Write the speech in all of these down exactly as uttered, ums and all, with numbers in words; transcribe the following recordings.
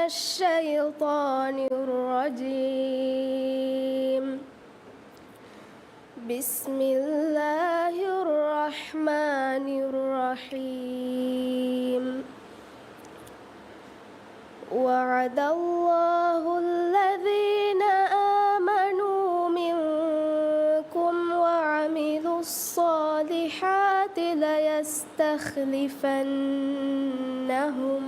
الشيطان الرجيم. بسم الله الرحمن الرحيم. وعد الله الذين آمنوا منكم وعملوا الصالحات ليستخلفنهم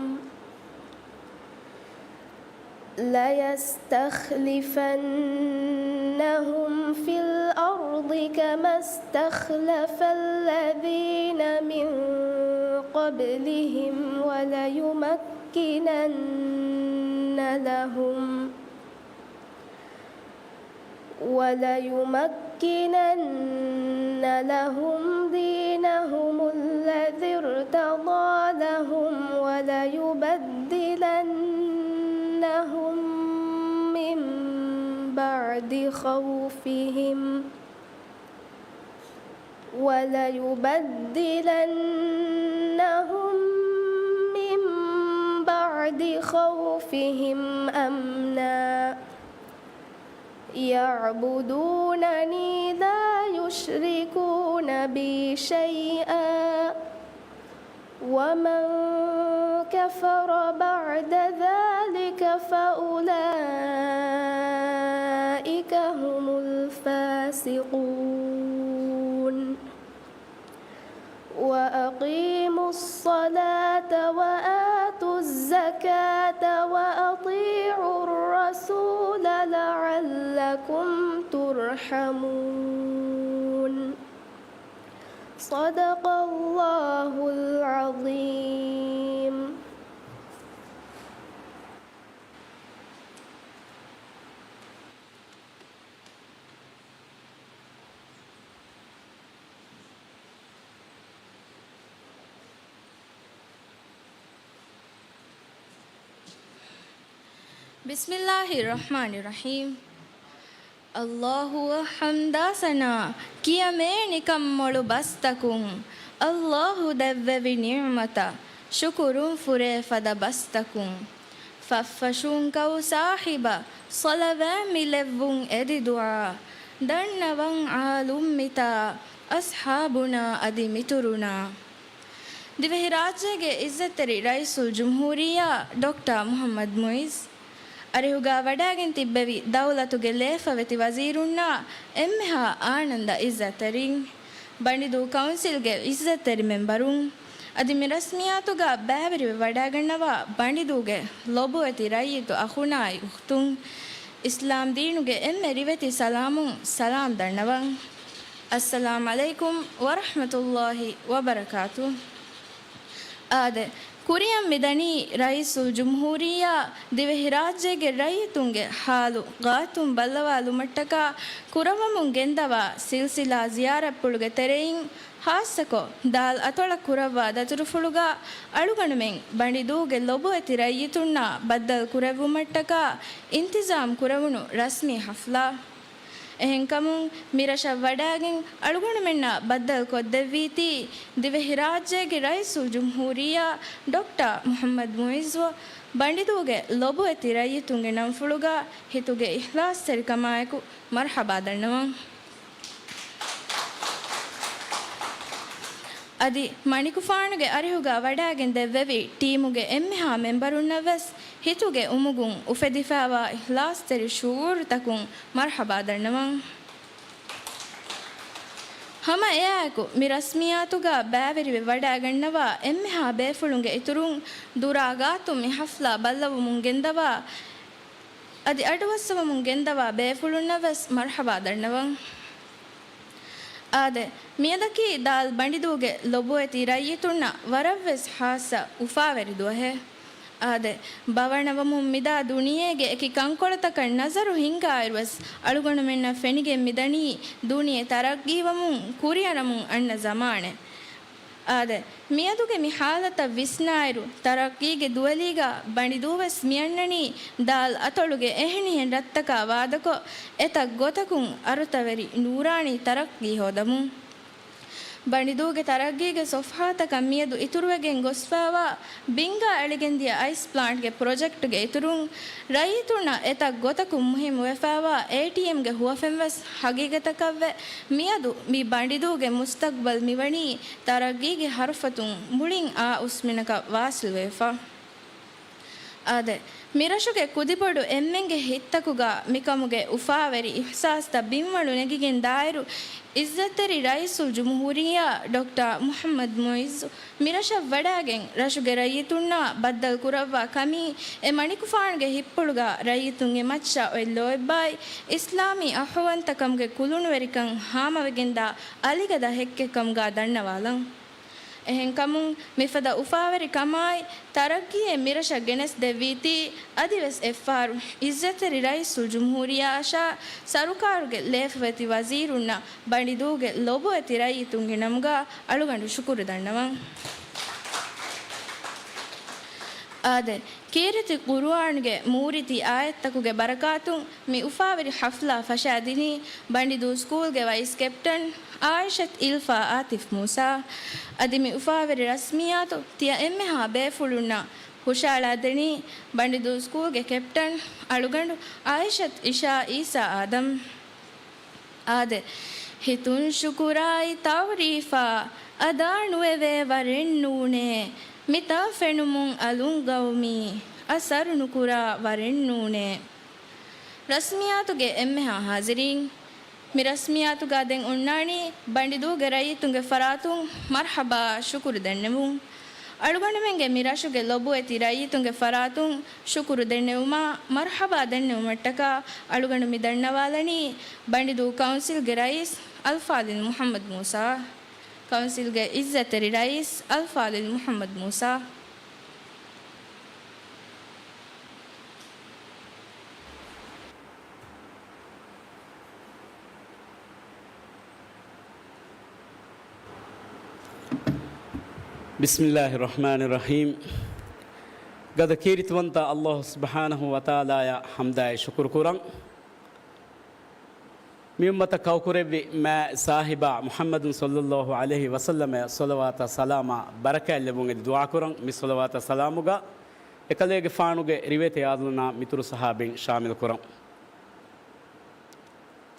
ليستخلفنهم في الأرض كما استخلف الذين من قبلهم وليمكنن لهم وليمكنن لهم دينهم الذي ارتضى لهم وليبدلنهم من بعد خوفهم وليبدلنهم من بعد خوفهم أمنا يعبدونني لا يشركون بي شيئا ومن كفر بعد ذلك فأولئك هم الفاسقون. وأقيموا الصلاة وآتوا الزكاة وأطيعوا الرسول لعلكم ترحمون. صدق الله العظيم. بسم الله الرحمن الرحيم. އައްލާހުއަށް ޙަމްދާ ސަނާ ކިޔަމޭ ނިކަން މޮޅު ބަސްތަކުން، އައްލާހު ދެއްވެވި ނިޢުމަތަށް ޝުކުރުން ފުރޭ ފަދަ ބަސްތަކުން. ފަށްފަށުން ކައު ސާހިބަށް ޞަލަވާތް މި ލެއްވުން އެދި ދުޢާ، ދަންނަވަން އާލުން މިތާ އަޞްޙާބުނާ އަދި މިތުރުނާ. ދިވެހިރާއްޖޭގެ އިއްޒަތްތެރި ރައީސުލްޖުމްހޫރިއްޔާ ޑޮކްޓަރ މުޙައްމަދު މުޢިއްޒު، އަރިހުގާ ވަޑާގެން ތިއްބެވި ދައުލަތުގެ ލޭފަވެތި ވަޒީރުންނާ އެންމެހާ އާނަންދަ އިއްޒަތްތެރިން، ބަނޑިދޫ ކައުންސިލްގެ އިއްޒަތްތެރި މެންބަރުން، އަދި މި ރަސްމިއްޔާތުގާ ބައިވެރިވެ ވަޑާގަންނަވާ ބަނޑިދޫގެ ލޮބުވެތި ރައްޔިތު އަޚުނާއި އުޚްތުން، އިސްލާމް ދީނުގެ އެންމެ ރިވެތި ސަލާމުން ސަލާމް ދަންނަވަން. އައްސަލާމް ޢަލައިކުމް ވަރަޙްމަތުﷲި ވަބަރަކާތު. އާދެ، ކުރިއަށް މިދަނީ ރައީސުލްޖުމްހޫރިއްޔާ ދިވެހިރާއްޖޭގެ ރައްޔިތުންގެ ޙާލު ގާތުން ބައްލަވާލުމަށްޓަކާ ކުރައްވަމުން ގެންދަވާ ސިލްސިލާ ޒިޔާރަތްޕުޅުގެ ތެރެއިން، ޚާއްޞަކޮށް، ދާލް އަތޮޅަށް ކުރައްވާ ދަތުރުފުޅުގާ އަޅުގަނޑުމެން ބަނޑިދޫގެ ލޮބުވެތި ރައްޔިތުންނާ ބައްދަލު ކުރެއްވުމަށްޓަކާ އިންތިޒާމް ކުރެވުނު ރަސްމީ ޙަފްލާ. އެހެންކަމުން، މިރަށަށް ވަޑާގެން އަޅުގަނޑުމެންނާ ބައްދަލުކޮށްދެއްވީތީ، ދިވެހިރާއްޖޭގެ ރައީސުލްޖުމްހޫރިއްޔާ ޑޮކްޓަރ މުޙައްމަދު މުޢިއްޒު، ބަނޑިދޫގެ ލޮބުވެތި ރައްޔިތުންގެ ނަންފުޅުގާ ހިތުގެ އިޚްލާޞްތެރިކަމާއެކު މަރްޙަބާ ދަންނަވަން. އަދި މަނިކުފާނުގެ އަރިހުގާ ވަޑާގެން ދެއްވެވި ޓީމުގެ އެންމެހާ މެންބަރުންނަށްވެސް ހިތުގެ އުމުގުން އުފެދިފައިވާ އިޚްލާޞްތެރި ޝުޢޫރުތަކުން މަރްޙަބާ ދަންނަވަން. ހަމަ އެއާއެކު މި ރަސްމިއްޔާތުގާ ބައިވެރިވެ ވަޑާގަންނަވާ އެންމެހާ ބޭފުޅުންގެ އިތުރުން ދުރާ ގާތުން މި ޙަފްލާ ބައްލަވަމުން ގެންދަވާ އަދި އަޑުއައްސަވަމުން ގެންދަވާ ބޭފުޅުންނަށްވެސް މަރްޙަބާ ދަންނަވަން. އާދެ، މިއަދަކީ ދާލް ބަނޑިދޫގެ ލޮބުވެތި ރައްޔިތުންނަށް ވަރަށްވެސް ޚާއްޞަ އުފާވެރި ދުވަހެއް. އާދެ، ބަވަނަވަމުން މިދާ ދުނިޔޭގެ އެކި ކަންކޮޅުތަކަށް ނަޒަރު ހިންގާއިރުވެސް އަޅުގަނޑުމެންނަށް ފެނިގެން މިދަނީ ދުނިޔެ ތަރައްގީވަމުން ކުރިއަރަމުން އަންނަ ޒަމާނެއް. އާދެ، މިއަދުގެ މި ޙާލަތަށް ވިސްނާއިރު، ތަރައްގީގެ ދުވެލީގަ ބަނޑިދޫވެސް މިއަންނަނީ ދާލް އަތޮޅުގެ އެހެނިހެން ރަށްތަކާ ވާދަކޮށް، އެތައް ގޮތަކުން އަރުތަވެރި ނޫރާނީ ތަރައްގީ ހޯދަމުން. ބަނޑިދޫގެ ތަރައްގީގެ ސޮފްހާތަކަށް މިއަދު އިތުރުވެގެން ގޮސްފައިވާ ބިންގާ އެޅިގެންދިޔަ އައިސް ޕްލާންޓްގެ ޕްރޮޖެކްޓްގެ އިތުރުން، ރައްޔިތުންނަށް އެތައް ގޮތަކުން މުހިއްމުވެފައިވާ އޭޓީއެމްގެ ހުވަފެންވެސް ހަގީގަތަކަށްވެ، މިއަދު މި ބަނޑިދޫގެ މުސްތަގްބަލް މިވަނީ ތަރައްގީގެ ހަރުފަތުން މުޅިން އާ އުސްމިނަކަށް ވާސިލްވެފަ. އާދެ، މިރަށުގެ ކުދިބޮޑު އެންމެންގެ ހިތްތަކުގަ މިކަމުގެ އުފާވެރި އިޙްސާސްތައް ބިންވަޅު ނެގިގެން ދާއިރު، އިއްޒަތްތެރި ރައީސުލްޖުމްހޫރިއްޔާ ޑޮކްޓަރ މުޙައްމަދު މުޢިއްޒު މިރަށަށް ވަޑައިގެން، ރަށުގެ ރައްޔިތުންނާ ބައްދަލު ކުރައްވާ ކަމީ، އެ މަނިކުފާނުގެ ހިތްޕުޅުގަ ރައްޔިތުންގެ މައްޗަށް އޮތް ލޯތްބާއި، އިސްލާމީ އަހުވަންތަކަމުގެ ކުލުނުވެރިކަން ހާމަވެގެންދާ އަލިގަދަ ހެއްކެއް ކަމުގަ ދަންނަވާލަން. އެހެންކަމުން، މިފަދަ އުފާވެރި ކަމާއި، ތަރައްގީއެއް މިރަށަށް ގެނެސްދެއްވީތީ، އަދިވެސް އެއްފަހަރު އިއްޒަތްތެރި ރައީސުލްޖުމްހޫރިއްޔާއަށާ ސަރުކާރުގެ ލޭފަވެތި ވަޒީރުންނަށް ބަނޑިދޫގެ ލޮބުވެތި ރައްޔިތުންގެ ނަމުގަ އަޅުގަނޑު ޝުކުރު ދަންނަވަން. އާދެ، ކީރިތި ޤުރުއާންގެ މޫރިތި އާޔަތްތަކުގެ ބަރަކާތުން މި އުފާވެރި ޙަފްލާ ފަށާދިނީ ބަނޑިދޫ ސްކޫލްގެ ވައިސް ކެޕްޓަން އާއިޝަތު އިލްފާ އާތިފް މޫސާ. އަދި މި އުފާވެރި ރަސްމިއްޔާތު ތިޔަ އެންމެހާ ބޭފުޅުންނަށް ހުށައަޅާދެނީ ބަނޑިދޫ ސްކޫލްގެ ކެޕްޓަން އަޅުގަނޑު އާއިޝަތު އިޝާ އީސާ އާދަމް. އާދެ، ހިތުން ޝުކުރާއި ތަޢުރީފާ އަދާ ނުވެވޭ ވަރެއް ނޫނޭ، މިތާ ފެނުމުން އަލުން ގައުމީ އަސަރު ނުކުރާ ވަރެއް ނޫނޭ. ރަސްމިއްޔާތުގެ އެންމެހާ ޙާޟިރީން، މި ރަސްމިއްޔާތުގަ ދެން އޮންނާނީ ބަނޑިދޫގެ ރައްޔިތުންގެ ފަރާތުން މަރްޙަބާ ޝުކުރު ދެންނެވުން. އަޅުގަނޑުމެންގެ މި ރަށުގެ ލޮބުވެތި ރައްޔިތުންގެ ފަރާތުން ޝުކުރު ދެންނެވުމާ މަރްޙަބާ ދެންނެވުމަށްޓަކާ އަޅުގަނޑު މި ދަންނަވާލަނީ ބަނޑިދޫ ކައުންސިލްގެ ރައީސް އަލްފާޟިލް މުޙައްމަދު މޫސާ. ކައުންސިލްގެ އިއްޒަތްތެރި ރައީސް އަލްފާޟިލް މުޙައްމަދު މޫސާ. ބިސްމިއްލާހި ރަޙްމާނި ރަޙީމް. ގަދަ ކީރިތިވަންތަ އައްލާހު ސުބްޙާނަހު ވަތަޢާލާއަށް ޙަމްދާއި ޝުކުރު ކުރަން. މި އުއްމަތަށް ކައުކުރެއްވި މާތް ސާހިބާ މުޙައްމަދު ޞައްލައްލާހު ޢަލައިހި ވަސައްލަމަށް ޞަލަވާތާ ސަލާމާ ބަރަކާތް ލެއްވުން އެދި ދުޢާ ކުރަން. މި ޞަލަވާތާ ސަލާމުގަ އެކަލޭގެފާނުގެ ރިވެތި އާދަލުންނާ މިތުރު ޞަޙާބީން ޝާމިލް ކުރަން.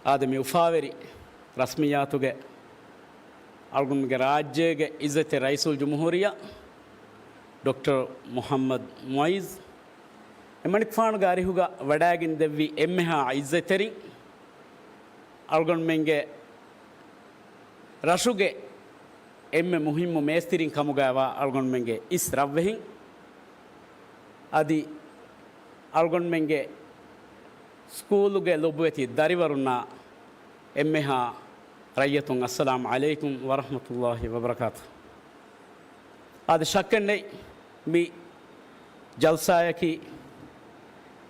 އާދެ، މި އުފާވެރި ރަސްމިއްޔާތުގެ އަޅުގަނޑުގެ ރާއްޖޭގެ އިއްޒަތްތެރި ރައީސުލްޖުމްހޫރިއްޔާ ޑޮކްޓަރ މުޙައްމަދު މުޢިއްޒު އެމަނިކުފާނުގެ އަރިހުގަ ވަޑައިގެން ދެއްވި އެންމެހާ އިއްޒަތްތެރިން، އަޅުގަނޑުމެންގެ ރަށުގެ އެންމެ މުހިއްމު މޭސްތިރިން ކަމުގައިވާ އަޅުގަނޑުމެންގެ އިސް ރަށްވެހިން، އަދި އަޅުގަނޑުމެންގެ ސްކޫލުގެ ލޮބުވެތި ދަރިވަރުންނާ އެންމެހާ ރައްޔިތުން، އައްސަލާމު ޢަލައިކުމް ވަރަޙްމަތުﷲި ވަބަރަކާތު. އާދެ، ޝައްކެއް ނެތް، މި ޖަލްސާއަކީ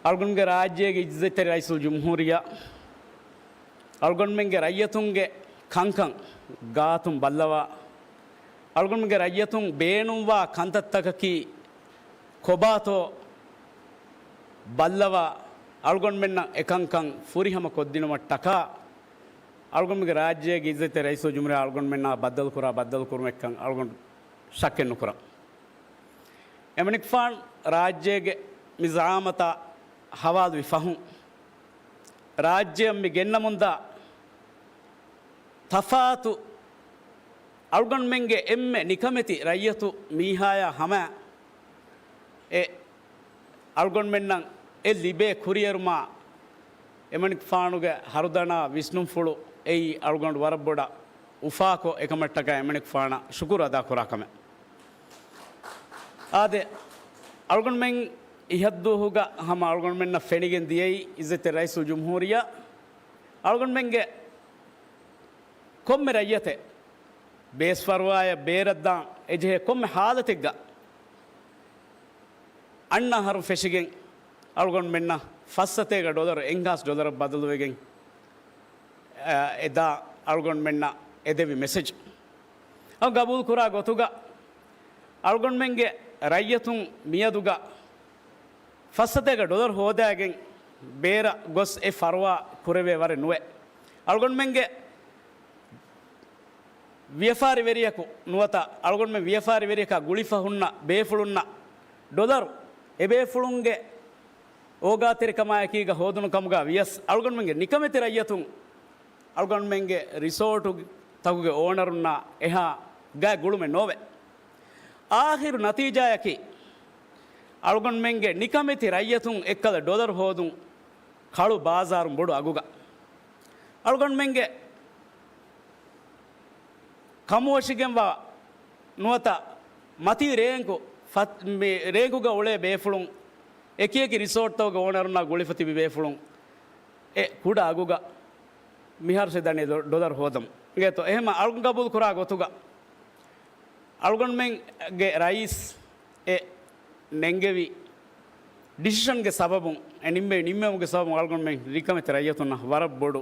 އަޅުގަނޑުގެ ރާއްޖޭގެ އިއްޒަތްތެރި ރައީސުލްޖުމްހޫރިއްޔާ އަޅުގަނޑުމެންގެ ރައްޔިތުންގެ ކަންކަން ގާތުން ބައްލަވާ، އަޅުގަނޑުމެންގެ ރައްޔިތުން ބޭނުންވާ ކަންތައްތަކަކީ ކޮބާތޯ ބައްލަވާ، އަޅުގަނޑުމެންނަށް އެކަންކަން ފުރިހަމަ ކޮށްދިނުމަށްޓަކާ، އަޅުގަނޑުމެންގެ ރާއްޖޭގެ އިއްޒަތްތެރި ރައީސުލްޖުމްހޫރިއްޔާ އަޅުގަނޑުމެންނާ ބައްދަލުކުރާ ބައްދަލުކުރުމެއްކަން އަޅުގަނޑު ޝައްކެއް ނުކުރަން. އެމަނިކުފާނު ރާއްޖޭގެ މި ޒަޢާމަތާ ހަވާލުވި ފަހުން، ރާއްޖެއަށް މި ގެންނަމުންދާ ތަފާތު އަޅުގަނޑުމެންގެ އެންމެ ނިކަމެތި ރައްޔިތު މީހާޔާ ހަމަ އެ އަޅުގަނޑުމެންނަށް އެ ލިބޭ ކުރިއެރުމާ، އެމަނިކުފާނުގެ ހަރުދަނާ ވިސްނުންފުޅު އެއީ އަޅުގަނޑު ވަރަށް ބޮޑަށް އުފާކޮށް، އެކަމަށްޓަކާ އެމަނިކުފާނަށް ޝުކުރު އަދާކުރާ ކަމެއް. އާދެ، އަޅުގަނޑުމެން އިހަށްދުވަހުގަ ހަމަ އަޅުގަނޑުމެންނަށް ފެނިގެން ދިޔައީ އިއްޒަތްތެރި ރައީސުލްޖުމްހޫރިއްޔާ އަޅުގަނޑުމެންގެ ކޮންމެ ރައްޔިތެއް ބޭސްފަރުވާއަށް ބޭރަށްދާން އެޖެހޭ ކޮންމެ ހާލަތެއްގަ އަންނަ އަހަރު ފެށިގެން އަޅުގަނޑުމެންނަށް ފައްސަތޭކަ ޑޮލަރު، އެންހާސް ޑޮލަރަށް ބަދަލުވެގެން، އެ، އެދާ އަޅުގަނޑުމެންނަށް އެދެވި މެސެޖް އަ، ގަބޫލުކުރާ ގޮތުގަ އަޅުގަނޑުމެންގެ ރައްޔިތުން މިއަދުގަ ފައްސަތޭކަ ޑޮލަރު ހޯދައިގެން ބޭރަށް ގޮސް އެ ފަރުވާ ކުރެވޭ ވަރެއް ނުވޭ. އަޅުގަނޑުމެންގެ ވިޔަފާރިވެރިޔަކު ނުވަތަ އަޅުގަނޑުމެން ވިޔަފާރިވެރިޔަކާ ގުޅިފަ ހުންނަ ބޭފުޅުންނަށް ޑޮލަރު އެބޭފުޅުންގެ އޯގާތެރިކަމާއެކީގަ ހޯދުނު ކަމުގަ ވިޔަސް، އަޅުގަނޑުމެންގެ ނިކަމެތި ރައްޔަތުން އަޅުގަނޑުމެންގެ ރިސޯޓު ތަކުގެ އޯނަރުންނާ އެހާ ގާތް ގުޅުމެއް ނޯވޭ. އާޚިރު ނަތީޖާއަކީ، އަޅުގަނޑުމެންގެ ނިކަމެތި ރައްޔަތުން އެއްކަލަ ޑޮލަރު ހޯދުން ކަޅު ބާޒާރުން ބޮޑު އަގުގަ. އަޅުގަނޑުމެންގެ ކަމުވަށިގެންވާ ނުވަތަ މަތީ ރޭންކު ފަތް-، މި ރޭންކުގަ އުޅޭ ބޭފުޅުން، އެކިއެކި ރިސޯޓްތަކުގެ އޯނަރުންނާ ގުޅިފަ ތިބި ބޭފުޅުން އެ ކުޑަ އަގުގަ މިހާރު ސެ ދަނީ ޑޮ-، ޑޮލަރު ހޯދަމުން. އިނގޭތޯ، އެހެންމަ އަޅުގަނޑު ގަބޫލު ކުރާ ގޮތުގަ އަޅުގަނޑުމެންގެ ރައީސް އެ ނެންގެވި ޑިސިޝަންގެ ސަބަބުން، އެ ނިންމެވި ނިންމެވުމުގެ ސަބަބުން އަޅުގަނޑުމެން ނިކަމެތި ރައްޔަތުންނަށް ވަރަށް ބޮޑު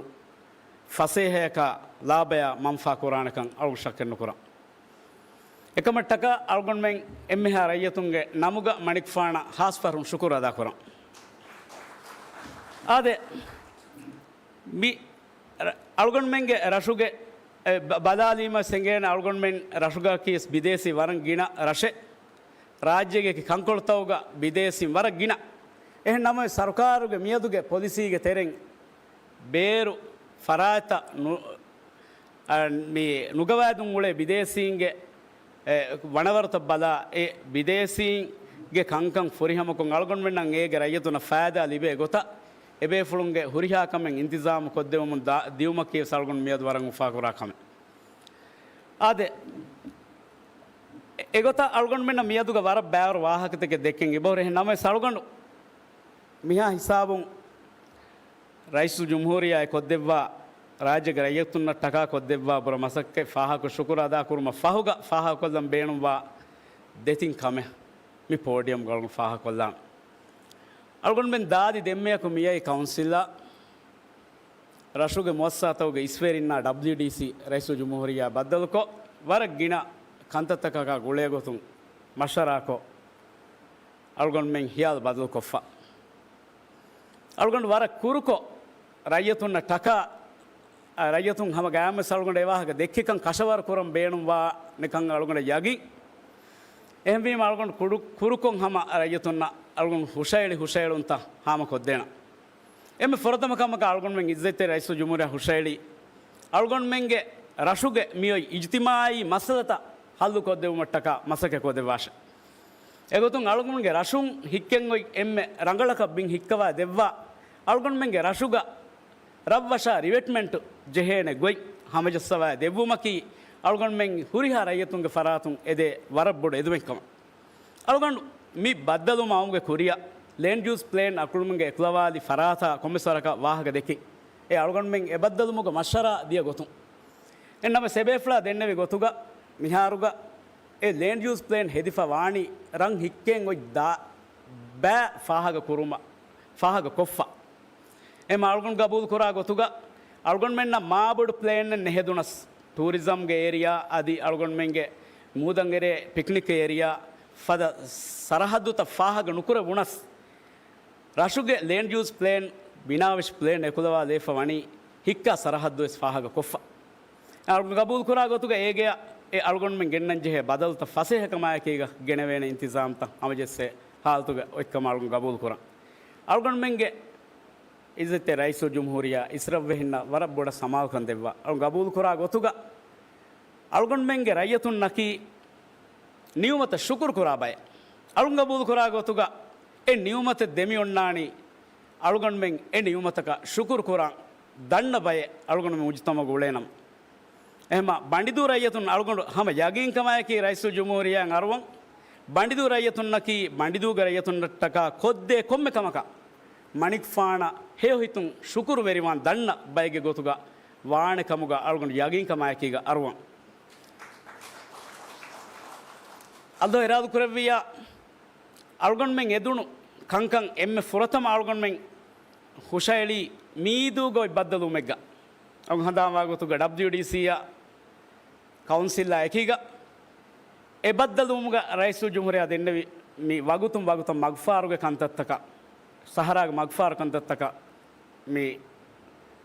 ފަސޭހަޔަކާ ލާބަޔާ މަންފާ ކުރާނެކަން އަޅުގަނޑު ޝައްކެއް ނުކުރަން. އެކަމަށްޓަކާ އަޅުގަނޑުމެން އެންމެހާ ރައްޔަތުންގެ ނަމުގަ މަނިކުފާނަށް ހާސް ފަހަރުން ޝުކުރު އަދާކުރަން. އާދެ، މި ރަ-، އަޅުގަނޑުމެންގެ ރަށުގެ، އެ، ބަ-، ބަލާލީމަ ސެނގޭނެ އަޅުގަނޑުމެން ރަށުގަކީ ވެސް ބިދޭސީ ވަރަށް ގިނަ ރަށެއް. ރާއްޖޭގެ ކަންކޮޅުތަކުގަ ބިދޭސީން ވަރަށް ގިނަ. އެހެން ނަމަވެސް، ސަރުކާރުގެ މިއަދުގެ ޕޮލިސީގެ ތެރެއިން ބޭރު ފަރާތްތައް ނު-، އަ، މި ނުގަވާދުން އުޅޭ ބިދޭސީންގެ، އެ، ވަނަވަރުތައް ބަލާ، އެ ބިދޭސީންގެ ކަންކަން ފުރިހަމަކޮށް، އަޅުގަނޑުމެންނަށް އޭގެ ރައްޔިތުންނަށް ފައިދާ ލިބޭ ގޮތަށް، އެބޭފުޅުންގެ ހުރިހާ ކަމެއް އިންތިޒާމު ކޮށްދެވުމުން ދާ-، ދިއުމަކީ ވެސް އަޅުގަނޑު މިއަދު ވަރަށް އުފާކުރާ ކަމެއް. އާދެ، އެގޮތަށް އަޅުގަނޑުމެންނަށް މިއަދުގަ ވަރަށް ބައިވަރު ވާހަކަތަކެއް ދެއްކެން އެބަހުރި. އެހެން ނަމަވެސް، އަޅުގަނޑު މިހާ ހިސާބުން ރައީސުލްޖުމްހޫރިއްޔާ ކޮށްދެއްވާ، ރާއްޖޭގެ ރައްޔިތުންނަށް ޓަކާ ކޮށްދެއްވާ ބުރަ މަސައްކަތް ފާހަގަކޮށް ޝުކުރު އަދާކުރުމަށް ފަހުގަ ފާހަގަކޮށްލަން ބޭނުންވާ ދެތިން ކަމެއް މި ޕޯޑިއަމްގަ އަޅުގަނޑު ފާހަގަކޮށްލާނަން. އަޅުގަނޑުމެން ދާދި ދެންމެއަކު މިއައީ ކައުންސިލަށް. ރަށުގެ މުއައްސަސާތަކުގެ އިސްވެރިންނާ ޑަބްލިޔުޑީސީ ރައީސުލްޖުމްހޫރިއްޔާ ބައްދަލުކޮށް، ވަރަށް ގިނަ ކަންތައްތަކަކާ ގުޅޭގޮތުން މަޝްވަރާކޮށް، އަޅުގަނޑުމެން ހިޔާލު ބަދަލުކޮށްފަ. އަޅުގަނޑު ވަރަށް ކުރުކޮށް، ރައްޔިތުންނަށް ޓަކާ، އަ، ރައްޔިތުން ހަމަ ގަޔާމެސް އަޅުގަނޑު އެ ވާހަކަ ދެއްކިކަން ކަށަވަރު ކުރަން ބޭނުންވާނެކަން އަޅުގަނޑަށް ޔަގީން. އެހެންވީމަ، އަޅުގަނޑު ކުޑު-، ކުރުކޮށް ހަމަ ރައްޔިތުންނަށް އަޅުގަނޑު ހުށައެޅި ހުށައެޅުންތައް ހާމަކޮށްދޭނަން. އެންމެ ފުރަތަމަ ކަމަކަށް އަޅުގަނޑުމެން އިއްޒަތްތެރި ރައީސުލްޖުމްހޫރިއްޔާ ހުށައެޅީ، އަޅުގަނޑުމެންގެ ރަށުގެ މިއޮތް އިޖްތިމާއީ މައްސަލަތައް ހައްލުކޮށްދެވުމަށްޓަކާ މަސައްކަތް ކޮށްދެއްވާށެ. އެގޮތުން އަޅުގަނޑުގެ ރަށުން ހިއްކެން އޮތް އެންމެ ރަނގަޅަކަށް ބިން ހިއްކަވާ ދެއްވާ، އަޅުގަނޑުމެންގެ ރަށުގަ ރަށްވަށާ ރިވެޓްމަންޓު ޖެހޭނެ ގޮތް ހަމަޖައްސަވާ ދެއްވުމަކީ، އަޅުގަނޑުމެން ހުރިހާ ރައްޔިތުންގެ ފަރާތުން އެދޭ ވަރަށް ބޮޑު އެދުމެއް ކަމަށް. އަޅުގަނޑު މި ބައްދަލުވުމަށް އައުމުގެ ކުރިއަށް ލޭންޑް ޔޫސް ޕްލޭން އަޅުގަނޑުމެންގެ އެކުލަވާލި ފަރާތާ ކޮންމެސް ވަރަކަށް ވާހަކަ ދެއްކި. އެ އަޅުގަނޑުމެން އެ ބައްދަލުވުމުގަ މަޝްވަރާ ދިޔަ ގޮތުން. އެންނަމަ ސެބޭފުޅާ ދެންނެވި ގޮތުގަ މިހާރުގަ އެ ލޭންޑް ޔޫސް ޕްލޭން ހެދިފަ ވާނީ ރަށް ހިއްކެން އޮތް ދާ ބައި ފާހަގަ ކުރުމަށް ފާހަގަ ކޮށްފަ. އެމަ އަޅުގަނޑު ގަބޫލު ކުރާ ގޮތުގަ އަޅުގަނޑުމެންނަށް މާބޮޑު ޕްލޭނެއް ނެހެދުނަސް، ޓޫރިޒަމްގެ އޭރިޔާ އަދި އަޅުގަނޑުމެންގެ މޫދަންއެރޭ ޕިކްނިކް އޭރިޔާ ފަދަ ސަރަހައްދުތައް ފާހަގަ ނުކުރެވުނަސް، ރަށުގެ ލޭންޑް ޔޫސް ޕްލޭން ބިނާވެށި ޕްލޭން އެކުލަވާލައިފަ ވަނީ ހިއްކާ ސަރަހައްދުވެސް ފާހަގަ ކޮށްފަ. އަޅުގަނޑު ގަބޫލު ކުރާ ގޮތުގަ އޭގެއަށް އެ އަޅުގަނޑުމެން ގެންނަން ޖެހޭ ބަދަލުތައް ފަސޭހަކަމާއެކީގަ ގެނެވޭނެ އިންތިޒާމްތައް ހަމަޖެއްސޭ ހާލަތުގަ އޮތްކަމަށް އަޅުގަނޑު ގަބޫލު ކުރަން. އަޅުގަނޑުމެންގެ އިއްޒަތްތެރި ރައީސުލްޖުމްހޫރިއްޔާ އިސްރަށްވެހިންނަށް ވަރަށް ބޮޑަށް ސަމާލުކަން ދެއްވާ. އަޅުގަނޑު ގަބޫލު ކުރާ ގޮތުގަ އަޅުގަނޑުމެންގެ ރައްޔިތުންނަކީ ނިޢުމަތަށް ޝުކުރު ކުރާ ބައެއް. އަޅުގަނޑު ގަބޫލު ކުރާ ގޮތުގަ އެ ނިޢުމަތެއް ދެމިއޮންނާނީ އަޅުގަނޑުމެން އެ ނިޢުމަތަކަށް ޝުކުރު ކުރާ ދަންނަ ބައެއް އަޅުގަނޑު މުޖުތަމަޢުގަ އުޅޭނަމަ. އެހެންމަ ބަނޑިދޫ ރައްޔިތުން އަޅުގަނޑު ހަމަ ޔަގީންކަމާއެކީ ރައީސުލްޖުމްހޫރިއްޔާއަށް އަރުވަން. ބަނޑިދޫ ރައްޔިތުންނަކީ ބަނޑިދޫގެ ރައްޔިތުންނަށްޓަކާ ކޮށްދޭ ކޮންމެ ކަމަކަށް މަނިކުފާނަށް ހެޔޮހިތުން ޝުކުރުވެރިވާން ދަންނަ ބައެއްގެ ގޮތުގަ ވާނެ ކަމުގަ އަޅުގަނޑު ޔަގީންކަމާއެކީގަ އަރުވަން. އައްލާހު އިރާދަ ކުރެއްވިއްޔާ، އަޅުގަނޑުމެން އެދުނު ކަންކަން އެންމެ ފުރަތަމަ އަޅުގަނޑުމެން ހުށައެޅީ މީދޫގަ އޮތް ބައްދަލުވުމެއްގަ. އަޅުގަނޑު ހަނދާންވާ ގޮތުގަ ޑަބްލިޔުޑީސީއާ ކައުންސިލްއާ އެކީގަ އެ ބައްދަލުވުމުގަ ރައީސުލްޖުމްހޫރިއްޔާ ދެންނެވި މި ވަގުތުން ވަގުތަށް މަގުފާރުގެ ކަންތައްތަކަށް، ސަހަރާގެ މަގުފާރު ކަންތައްތަކަށް މި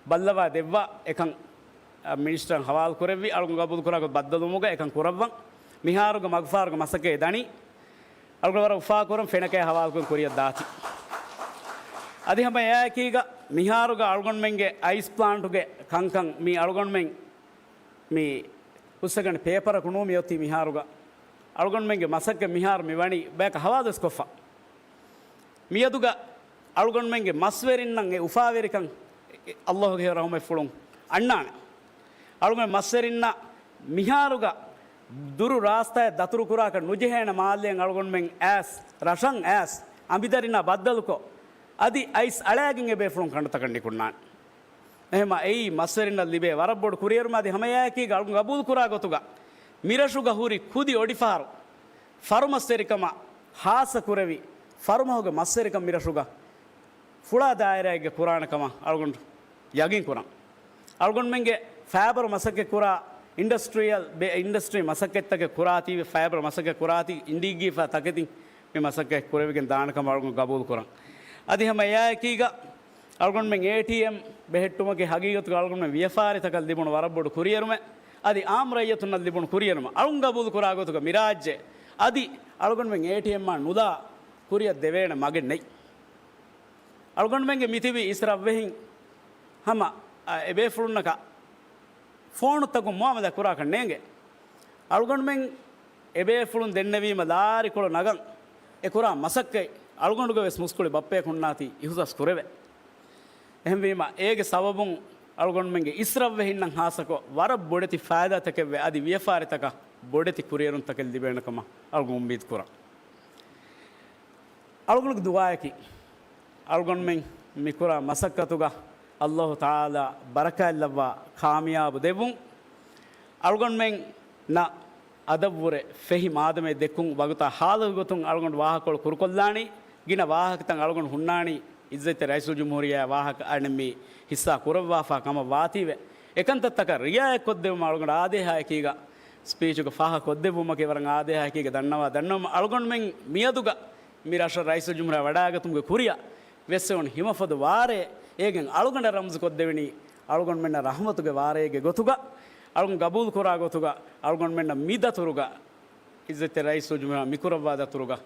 ބައްލަވާ ދެއްވާ އެކަން މިނިސްޓަރަށް ހަވާލު ކުރެއްވި، އަޅުގަނޑު ގަބޫލު ކުރާ ގޮތް ބައްދަލުވުމުގަ އެކަން ކުރައްވަން. މިހާރުގަ މަގުފަހަރުގެ މަސައްކަތް ދަނީ، އަޅުގަނޑު ވަރަށް އުފާކުރަން ފެނަކައި ހަވާލުކުރަން ކުރިއަށް ދާތީ. އަދި ހަމަ އެއާއެކީގަ މިހާރުގަ އަޅުގަނޑުމެންގެ އައިސް ޕްލާންޓުގެ ކަންކަން މި އަޅުގަނޑުމެން މި ހުސްއެކަނި ޕޭޕަރަކު ނޫން މިއޮތީ މިހާރުގަ. އަޅުގަނޑުމެންގެ މަސައްކަތް މިހާރު މި ވަނީ ބަޔަކަށް ހަވާލުވެސް ކޮށްފަ. މިއަދުގަ އަޅުގަނޑުމެންގެ މަސްވެރިންނަށް އެ އުފާވެރިކަން އެ، އެ، އައްލާހުގެ ރަހުމަތްފުޅުން އަންނާނެ. އަޅުގަނޑު މަސްވެރިންނަށް މިހާރުގަ ދުރު ރާސްތާއަށް ދަތުރުކުރާކަށް ނުޖެހޭނެ މާލެއިން އަޅުގަނޑުމެން އައިސް، ރަށަށް އައިސް، އަނބިދަރިންނާ ބައްދަލުކޮށް، އަދި އައިސް އަޅައިގެން އެބޭފުޅުން ކަނޑުތަކަށް ނިކުންނާނެ. އެހެމަ އެއީ މަސްވެރިންނަށް ލިބޭ ވަރަށް ބޮޑު ކުރިއެރުމެއް. އަދި ހަމައެއާއެކީގަ އަޅުގަނޑު ގަބޫލުކުރާ ގޮތުގަ މިރަށުގަ ހުރި ކުދި އޮޑިފަހަރު ފަރުމަސްވެރިކަމަށް ހާއްސަ ކުރެވި ފަރުމަހުގެ މަސްވެރިކަން މިރަށުގަ ފުޅާ ދާއިރާއެއްގަ ކުރާނެ ކަމަށް އަޅުގަނޑު ޔަގީން ކުރަން. އަޅުގަނޑުމެންގެ ފައިބަރު މަސައްކަތް ކުރާ އިންޑަސްޓްރިއަލް ބެ-، އިންޑަސްޓްރީ މަސައްކަތްތަކެއް ކުރާތީވެ، ފައިބަރު މަސައްކަތް ކުރާތީ އިންޑީގީފާ ތަކެތިން މި މަސައްކަތް ކުރެވިގެން ދާނެ ކަމަށް އަޅުގަނޑު ގަބޫލު ކުރަން. އަދި ހަމަ އެއާއެކީގަ އަޅުގަނޑުމެން އޭޓީއެމް ބެހެއްޓުމަކީ ހަގީގަތުގަ އަޅުގަނޑުމެން ވިޔަފާރިތަކަށް ލިބުނު ވަރަށް ބޮޑު ކުރިއެރުމެއް. އަދި އާއްމު ރައްޔިތުންނަށް ލިބުނު ކުރިއެރުމެއް. އަޅުން ގަބޫލު ކުރާ ގޮތުގަ މި ރާއްޖެ އަދި އަޅުގަނޑުމެން އޭޓީއެމްއާ ނުލާ ކުރިއަށް ދެވޭނެ މަގެއް ނެތް. އަޅުގަނޑުމެންގެ މިތިބި އިސްރަށްވެހިން ހަމަ، އަ، އެބޭފުޅުންނަކަށް ފޯނުތަކުން މުއާމަލާ ކުރާކަށް ނޭނގެ. އަޅުގަނޑުމެން އެބޭފުޅުން ދެންނެވީމަ ލާރިކޮޅު ނަގަން އެ ކުރާ މަސައްކަތް އަޅުގަނޑުގެ ވެސް މުސްކުޅި ބައްޕަޔަކު ހުންނާތީ އިހުސާސް ކުރެވޭ. އެހެންވީމަ އޭގެ ސަބަބުން އަޅުގަނޑުމެންގެ އިސްރަށްވެހިންނަށް ހާއްސަކޮށް ވަރަށް ބޮޑެތި ފައިދާތަކެއްވޭ، އަދި ވިޔަފާރިތަކަށް ބޮޑެތި ކުރިއެރުންތަކެއް ލިބޭނެ ކަމަށް އަޅުގަނޑު އުއްމީދު ކުރަން. އަޅުގަނޑުގެ ދުޢާއަކީ، އަޅުގަނޑުމެން މިކުރާ މަސައްކަތުގަ އައްލާހު ތަޢާލާ ބަރަކާތްލައްވާ ކާމިޔާބު ދެއްވުން. އަޅުގަނޑުމެންނަށް އަދަށްވުރެ ފެހި މާދަމެއް ދެއްކުން ވަގުތާ ހާލުގެ ގޮތުން އަޅުގަނޑު ވާހަކަކޮޅު ކުރުކޮށްލާނީ. ގިނަ ވާހަކަތައް އަޅުގަނޑު ހުންނާނީ އިއްޒަތްތެރި ރައީސުލްޖުމްހޫރިއްޔާ ވާހަކަ އަނެއް މި ހިއްސާ ކުރައްވާފާ ކަމަށް ވާތީވެ. އެކަންތައްތަކަށް ރިޢާޔަތް ކޮށްދެއްވުމަށް އަޅުގަނޑު އާދޭހާއެކީގަ ސްޕީޗުގަ ފާހަގަ ކޮށްދެއްވުމަކީ ވަރަށް އާދޭހާއެކީގަ ދަންނަވާ ދަންނަވަމުން އަޅުގަނޑުމެން މިއަދުގަ މި ރަށަށް ރައީސުލްޖުމްހޫރިއްޔާ ވަޑައިގަތުމުގެ ކުރިއަށް ވެއްސެވުނު ހިމަފަދަ ވާރޭ އޭގެން އަޅުގަނޑަށް ރަމްޒު ކޮށްދެވެނީ އަޅުގަނޑުމެންނަށް ރަޙްމަތުގެ ވާރޭގެ ގޮތުގަ އަޅުގަނޑު ގަބޫލުކުރާ ގޮތުގަ އަޅުގަނޑުމެންނަށް މި ދަތުރުގަ އިއްޒަތްތެރި ރައީސުލްޖުމްހޫރިއްޔާ މިކުރައްވާ ދަތުރުގަ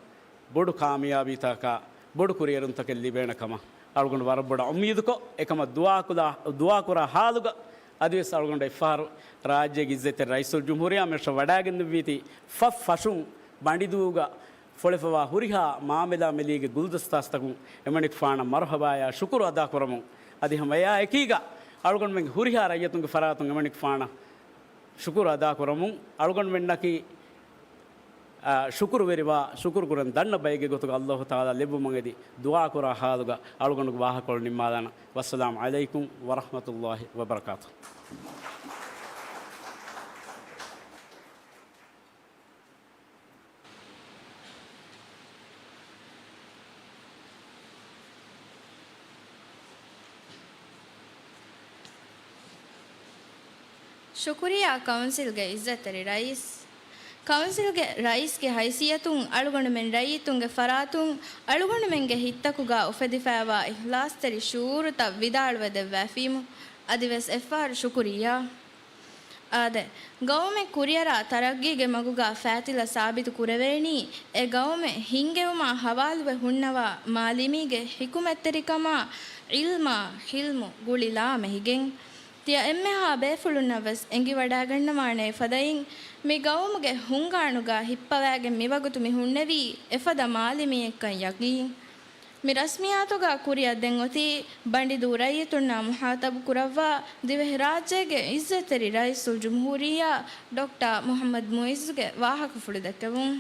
ބޮޑު ކާމިޔާބީތަކާ ބޮޑު ކުރިއެރުންތަކެއް ލިބޭނެ ކަމަށް އަޅުގަނޑު ވަރަށް ބޮޑަށް އުއްމީދުކޮށް، އެކަމަށް ދުޢާކުލާ-، ދުޢާކުރާ ޙާލުގަ އަދިވެސް އަޅުގަނޑަށް އެއްފަހަރު ރާއްޖޭގެ އިއްޒަތްތެރި ރައީސުލްޖުމްހޫރިއްޔާ މިރަށަށް ވަޑައިގެންދެއްވީތީ ފަށް ފަށުން ބަނޑިދޫގަ ފޮޅެފަވާ ހުރިހާ މާމެލާމެލީގެ ގުލްދަސްތާސްތަކުން އެމަނިކުފާނަށް މަރުޙަބާޔާ ޝުކުރު އަދާކުރަމުން. އަދި ހަމަ އެއާ އެކީގަ އަޅުގަނޑުމެންގެ ހުރިހާ ރައްޔިތުންގެ ފަރާތުން އެމަނިކުފާނަށް ޝުކުރު އަދާކުރަމުން. އަޅުގަނޑުމެންނަކީ، އާ، ޝުކުރުވެރިވާ، ޝުކުރުކުރަން ދަންނަ ބައެއްގެ ގޮތުގަ އައްލާހު ތަޢާލާ ލެއްވުމަށް އެދި ދުޢާކުރާ ޙާލުގަ އަޅުގަނޑުގެ ވާހަކަކޮޅު ނިންމާލާނަން. ވައްސަލާމް ޢަލައިކުމް ވަރަޙްމަތުﷲި ވަބަރަކާތުހު. ޝުކުރިއްޔާ ކައުންސިލްގެ އިއްޒަތްތެރި ރައީސް. ކައުންސިލްގެ ރައީސްގެ ހައިސިއްޔަތުން އަޅުގަނޑުމެން ރައްޔިތުންގެ ފަރާތުން އަޅުގަނޑުމެންގެ ހިތްތަކުގަ އުފެދިފައިވާ އިޚްލާޞްތެރި ޝުޢޫރުތައް ވިދާޅުވެ ދެއްވައިފީމު އަދިވެސް އެއްފަހަރު ޝުކުރިއްޔާ. އާދެ، ގައުމެއް ކުރިއަރާ ތަރައްގީގެ މަގުގަ ފައިތިލަ ސާބިތު ކުރެވޭނީ، އެ ގައުމެއް ހިންގެވުމާ ހަވާލުވެ ހުންނަވާ މާލިމީގެ ޙިކުމަތްތެރިކަމާ، ޢިލްމާ، ޙިލްމު، ގުޅި ލާމެހިގެން. ތިޔަ އެންމެހާ ބޭފުޅުންނަށް ވެސް އެނގިވަޑައިގަންނަވާނެ އެފަދައިން، މި ގައުމުގެ ހުންގާނުގަ ހިއްޕަވައިގެން މިވަގުތު މި ހުންނެވީ އެފަދަ މާލިމީއެއްކަން ޔަގީން. މި ރަސްމިއްޔާތުގަ ކުރިއަށް ދެން އޮތީ ބަނޑިދޫ ރައްޔިތުންނާ މުޚާޠަބު ކުރައްވާ ދިވެހިރާއްޖޭގެ އިއްޒަތްތެރި ރައީސުލްޖުމްހޫރިއްޔާ ޑޮކްޓަރ މުޙައްމަދު މުޢިއްޒުގެ ވާހަކަފުޅު ދެއްކެވުން.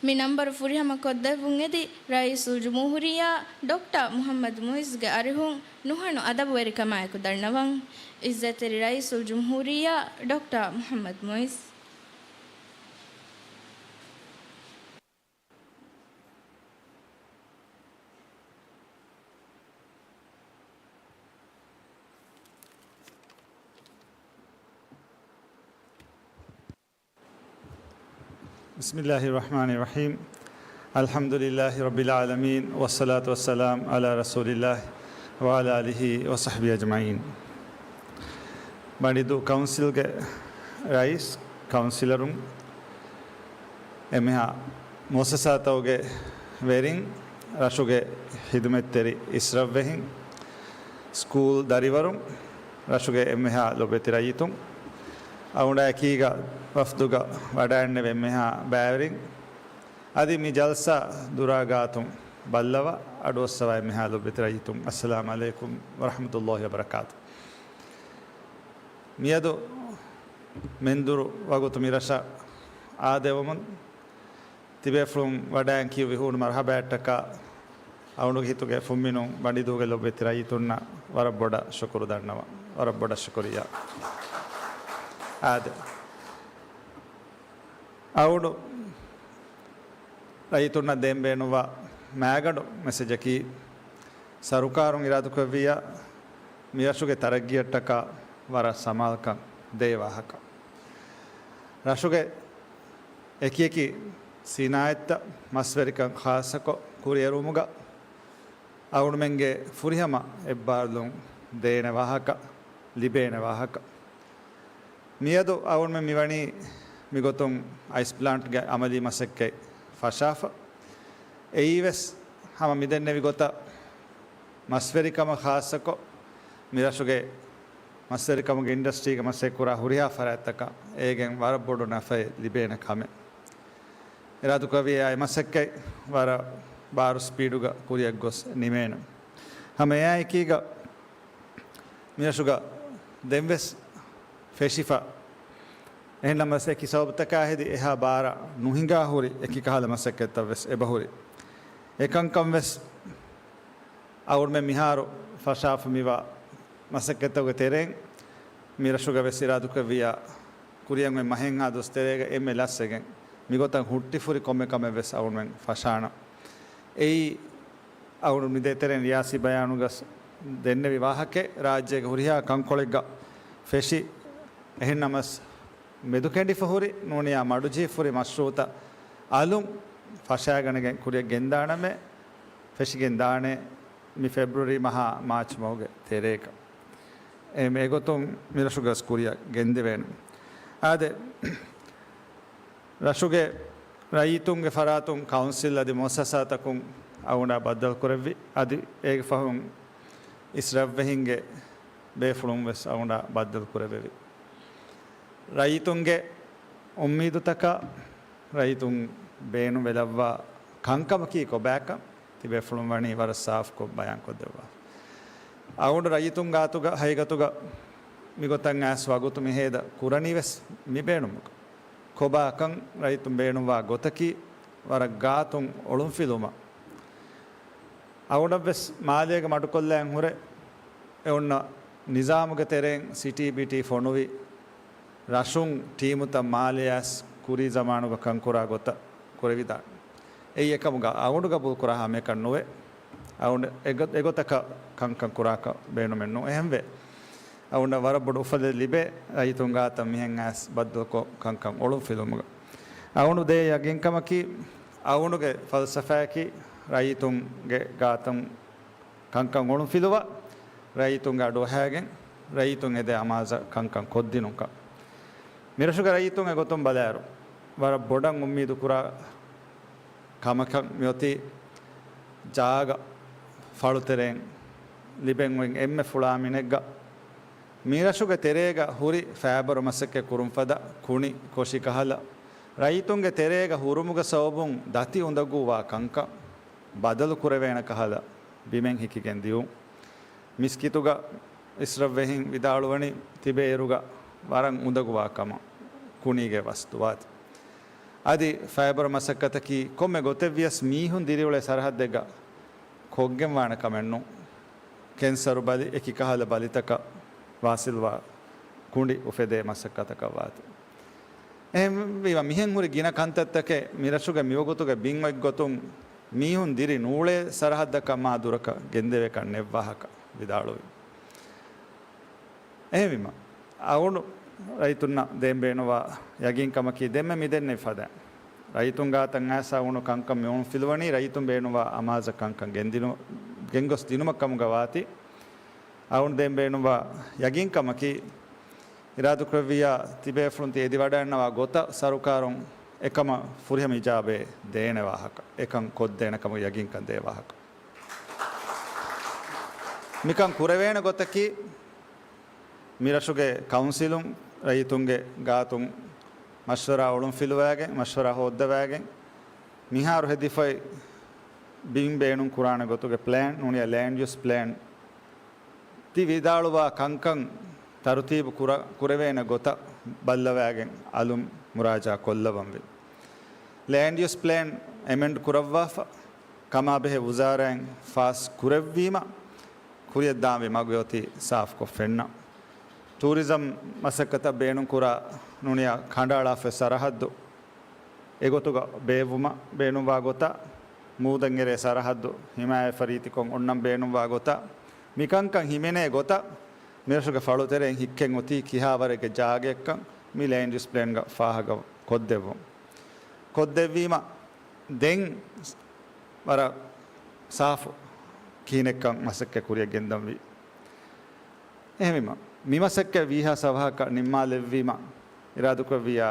މި ނަންބަރު ފުރިހަމަ ކޮށްދެއްވުން އެދި ރައީސުލްޖުމްހޫރިއްޔާ ޑޮކްޓަރ މުޙައްމަދު މުޢިއްޒުގެ އަރިހުން ނުހަނު އަދަބުވެރިކަމާއެކު ދަންނަވަން. އިއްޒަތްތެރި ރައީސުލްޖުމްހޫރިއްޔާ ޑޮކްޓަރ މުޙައްމަދު މުޢިއްޒު. بسم الله الرحمن الرحيم. الحمد لله رب العالمين، والصلاة والسلام على رسول الله وعلى آله وصحبه أجمعين. މަނިދޫ ކައުންސިލްގެ ރައީސް، ކައުންސިލަރުން، އެންމެހާ މުއައްސަސާތަކުގެ ވެރިން، ރަށުގެ ހިދުމަތްތެރި އިސްރަށްވެހިން، ސްކޫލް ދަރިވަރުން، ރަށުގެ އެންމެހާ ލޮބުވެތި ރައްޔިތުން، އަޅުގަނޑާ އެކީގަ ވަފްދުގަ ވަޑައިންނެވި އެންމެހާ ބައިވެރިން، އަދި މި ޖަލްސާ ދުރާ ގާތުން ބައްލަވާ އަޑުއައްސަވާ އެންމެހާ ލޮބުވެތި ރައްޔިތުން، އައްސަލާމް ޢަލައިކުމް ވަރަޙްމަތުﷲި ވަބަރަކާތު. މިއަދު މެންދުރު ވަގުތު މިރަށަށް އާދެވުމުން ތިބޭފުޅުން ވަޑައިން ކިޔުއްވި ހޫނު މަރުޙަބާއަށްޓަކާ އަޅުގަނޑު ހިތުގެ ފުންމިނުން މަނިދޫގެ ލޮބުވެތި ރައްޔިތުންނަށް ވަރަށް ބޮޑަށް ޝުކުރު ދަންނަވަން. ވަރަށް ބޮޑަށް ޝުކުރިއްޔާ. އާދެ. އަޅުގަނޑު ރައްޔިތުންނަށް ދޭން ބޭނުންވާ މާގަނޑު މެސެޖަކީ، ސަރުކާރުން އިރާދަކުރެއްވިއްޔާ މިރަށުގެ ތަރައްގީއަށްޓަކާ ވަރަށް ސަމާލުކަން ދޭ ވާހަކަ. ރަށުގެ އެކިއެކި ސިނާއަތްތައް، މަސްވެރިކަން ޚާއްޞަކޮށް ކުރިއެރުވުމުގަ އަޅުގަނޑުމެންގެ ފުރިހަމަ އެއްބާރުލުން ދޭނެ ވާހަކަ، ލިބޭނެ ވާހަކަ. މިއަދު އަޅުގަނޑުމެން މިވަނީ މިގޮތުން އައިސް ޕްލާންޓްގެ އަމަލީ މަސައްކަތް ފަށާފަ. އެއީވެސް ހަމަ މިދެންނެވި ގޮތަށް މަސްވެރިކަމަށް ޚާއްޞަކޮށް މިރަށުގެ މަސްވެރިކަމުގެ އިންޑަސްޓްރީގެ މަސައްކަތް ކުރާ ހުރިހާ ފަރާތްތަކަށް އޭގެން ވަރަށް ބޮޑު ނަފައެއް ލިބޭނެ ކަމެއް. އިރާދަކުރެއްވިއްޔާ އެ މަސައްކަތް ވަރަށް ބާރު ސްޕީޑުގަ ކުރިއަށް ގޮސް ނިމޭނެ. ހަމަ އެއާއެކީގަ މިރަށުގަ ދެންވެސް ފެށިފަ، އެހެންނަމަވެސް އެކި ސަބަބުތަކާ ހެދި އެހާ ބާރަށް ނުހިނގާ ހުރި އެކި ކަހަލަ މަސައްކަތްތައް ވެސް އެބަހުރި. އެކަންކަން ވެސް އަޅުގަނޑުމެން މިހާރު ފަށާފަ މިވާ މަސައްކަތްތަކުގެ ތެރެއިން މި ރަށުގަ ވެސް އިރާދަކުރެއްވިއްޔާ ކުރިއަށް އޮތް މަހެއްހާ ދުވަސް ތެރޭގަ އެންމެ ލަސްވެގެން މިގޮތަށް ހުއްޓިފުރި ކޮންމެ ކަމެއް ވެސް އަޅުގަނޑުމެން ފަށާނަން. އެއީ އަޅުގަނޑު މިދޭތެރެއިން ރިޔާސީ ބަޔާނުގަ ދެންނެވި ވާހަކައެއް، ރާއްޖޭގެ ހުރިހާ ކަންކޮޅެއްގަ ފެށި، އެހެންނަމަވެސް މެދުކެނޑިފަ ހުރި ނޫނިޔާ މަޑުޖެހިފަ ހުރި މަޝްރޫޢުތައް އަލުން ފަށާގަނެގެން ކުރިއަށް ގެންދާނަމޭ، ފެށިގެން ދާނެ މި ފެބްރުއަރީ މަހާ މާޗް މަހުގެ ތެރޭގަ. އެ، އެގޮތުން މިރަށުގަސް ކުރިއަށް ގެންދެވޭނެ. އާދެ، ރަށުގެ ރައްޔިތުންގެ ފަރާތުން ކައުންސިލް އަދި މުއައްސަސާތަކުން އަޅުގަނޑާ ބައްދަލުކުރެއްވި، އަދި އޭގެ ފަހުން އިސްރަށްވެހިންގެ ބޭފުޅުން ވެސް އަޅުގަނޑާ ބައްދަލުކުރެއްވެވި. ރައްޔިތުންގެ އުއްމީދުތަކާ، ރައްޔިތުން ބޭނުންވެލައްވާ ކަންކަމަކީ ކޮބާކަން ތިބޭފުޅުން ވަނީ ވަރަށް ސާފުކޮށް ބަޔާންކޮށްދެއްވާ. އަޅުގަނޑު ރައްޔިތުން ގާތުގަ ހަގީގަތުގަ މިގޮތަށް އައިސް ވަގުތު މިހޭދަ ކުރަނީ ވެސް މި ބޭނުމުގަ. ކޮބާކަން ރައްޔިތުން ބޭނުންވާ ގޮތަކީ ވަރަށް ގާތުން އޮޅުންފިލުމަށް. އަޅުގަނޑަށްވެސް މާލޭގަ މަޑުކޮށްލައިން ހުރެ، އެ އޮންނަ ނިޒާމުގެ ތެރެއިން ސިޓީ ބިޓީ ފޮނުވި، ރަށުން ޓީމުތައް މާލެޔަށް އައިސް ކުރީ ޒަމާނުގަ ކަންކުރާ ގޮތަށް ކުރެވިދާނެ. އެއީ އެކަމުގަ އަޅުގަނޑު ގަބޫލުކުރާ ހަމައެކަން ނުވޭ. އަޅުގަނޑު އެގޮ-، އެގޮތަކަށް ކަންކަން ކުރާކަށް ބޭނުމެއް ނޫން. އެހެންވެ، އަޅުގަނޑަށް ވަރަށް ބޮޑު އުފަލެއް ލިބޭ، ރައްޔިތުން ގާތަށް މިހެން އައިސް ބައްދަލުކޮށް ކަންކަން އޮޅުންފިލުމުގަ. އަޅުގަނޑު ދޭ ޔަގީންކަމަކީ، އަޅުގަނޑުގެ ފަލްސަފާއަކީ، ރައްޔިތުންގެ ގާތުން ކަންކަން އޮޅުންފިލުވާ، ރައްޔިތުންގެ އަޑުއަހައިގެން، ރައްޔިތުން އެދޭ އަމާޒަށް ކަންކަން ކޮށްދިނުންކަން. މިރަށުގެ ރައްޔިތުން އެގޮތުން ބަލާއިރު، ވަރަށް ބޮޑަށް އުއްމީދުކުރާ ކަމަކަށް މިއޮތީ ޖާގަ ފަޅުތެރެއިން ލިބެން އޮތް އެންމެ ފުޅާ މިނެއްގަ، މިރަށުގެ ތެރޭގަ ހުރި ފައިބަރު މަސައްކަތް ކުރުން ފަދަ ކުނި ކޮށި ކަހަލަ، ރައްޔިތުންގެ ތެރޭގަ ހުރުމުގެ ސަބަބުން ދަތި އުނދަގޫވާ ކަންކަން ބަދަލު ކުރެވޭނެ ކަހަލަ، ބިމެއް ހިކިގެން ދިއުން. މިސްކިތުގަ އިސްރަށްވެހިން ވިދާޅުވަނީ ތިބޭއިރުގަ ވަރަށް އުނދަގޫވާ ކަމަށް ކުނީގެ ވަސް ދުވާތީ. އަދި ފައިބަރު މަސައްކަތަކީ ކޮންމެ ގޮތެއް ވިޔަސް މީހުން ދިރިއުޅޭ ސަރަހައްދެއްގަ ކޮށްގެން ވާނެ ކަމެއް ނޫން. ކެންސަރު ބަލި، އެކި ކަހަލަ ބަލިތަކަށް ވާސިލްވާ ކުނޑި އުފެދޭ މަސައްކަތަކަށް ވާތީ. އެހެންވީމަ މިހެން ހުރި ގިނަ ކަންތައްތަކެއް މިރަށުގެ މިވަގުތުގެ ބިން އޮތްގޮތުން މީހުން ދިރި ނޫޅޭ ސަރަހައްދަކަށް މާ ދުރަކަށް ގެންދެވޭކަށް ނެއްވާހަކަ ވިދާޅުވި. އެހެންވީމަ، އަޅުގަނޑު ރައްޔިތުންނަށް ދޭން ބޭނުންވާ ޔަގީންކަމަކީ ދެންމެ މިދެންނެވި ފަދައިން ރައްޔިތުން ގާތަށް އައިސް އަޅުގަނޑު ކަންކަން މި އޮޅުންފިލުވަނީ ރައްޔިތުން ބޭނުންވާ އަމާޒަށް ކަންކަން ގެންދިނު-، ގެންގޮސް ދިނުމަށް ކަމުގަ ވާތީ. އަޅުގަނޑު ދޭން ބޭނުންވާ ޔަގީންކަމަކީ، އިރާދަކުރެއްވިއްޔާ ތިބޭފުޅުން ތި އެދިވަޑައިންނަވާ ގޮތަށް ސަރުކާރުން އެކަމަށް ފުރިހަމަ އިޖާބައެއް ދޭނެ ވާހަކަ، އެކަން ކޮށްދޭނެ ކަމަށް ޔަގީންކަން ދޭ ވާހަކަ. މިކަން ކުރެވޭނެ ގޮތަކީ، މިރަށުގެ ކައުންސިލުން ރައްޔިތުންގެ ގާތުން މަޝްވަރާ އޮޅުންފިލުވައިގެން، މަޝްވަރާ ހޯއްދަވައިގެން، މިހާރު ހެދިފައި ބިން ބޭނުން ކުރާނެ ގޮތުގެ ޕްލޭން ނޫނީ ލޭންޑް ޔޫސް ޕްލޭން، ތި ވިދާޅުވާ ކަންކަން ތަރުތީބު ކުރ-، ކުރެވޭނެ ގޮތަށް ބައްލަވައިގެން އަލުން މުރާޖާ ކޮށްލަވަންވީ. ލޭންޑް ޔޫސް ޕްލޭން އެމެންޑް ކުރައްވާފަ، ކަމާބެހޭ ވުޒާރާއިން ފާސް ކުރެއްވީމަ، ކުރިއަށްދާންވީ މަގު އޮތީ ސާފުކޮށް ފެންނަ. ޓޫރިޒަމް މަސައްކަތަށް ބޭނުންކުރާ ނޫނީ ކަނޑައަޅާފައި ސަރަހައްދު އެގޮތުގަ ބޭއްވުމަށް ބޭނުންވާ ގޮތަށް، މޫދަށް އެރޭ ސަރަހައްދު ހިމާޔަތްފަ ރީތިކޮށް އޮންނަން ބޭނުންވާ ގޮތަށް، މިކަންކަން ހިމެނޭ ގޮތަށް، މިރަށުގެ ފަޅުތެރެއިން ހިއްކެން އޮތީ ކިހާވަރެއްގެ ޖާގައެއްކަން މި ލޭންޑް ޔޫސް ޕްލޭންގަ ފާހަގަ ކޮށްދެއްވުން. ކޮށްދެއްވީމަ، ދެން ވަރަށް ސާފު ކިހިނެއްކަން މަސައްކަތް ކުރިއަށް ގެންދަންވީ. އެހެންވީމަ، މި މަސައްކަތް ވީހާ ސަވަހަކަށް ނިންމާލެއްވީމަ، އިރާދަކުރެއްވިއްޔާ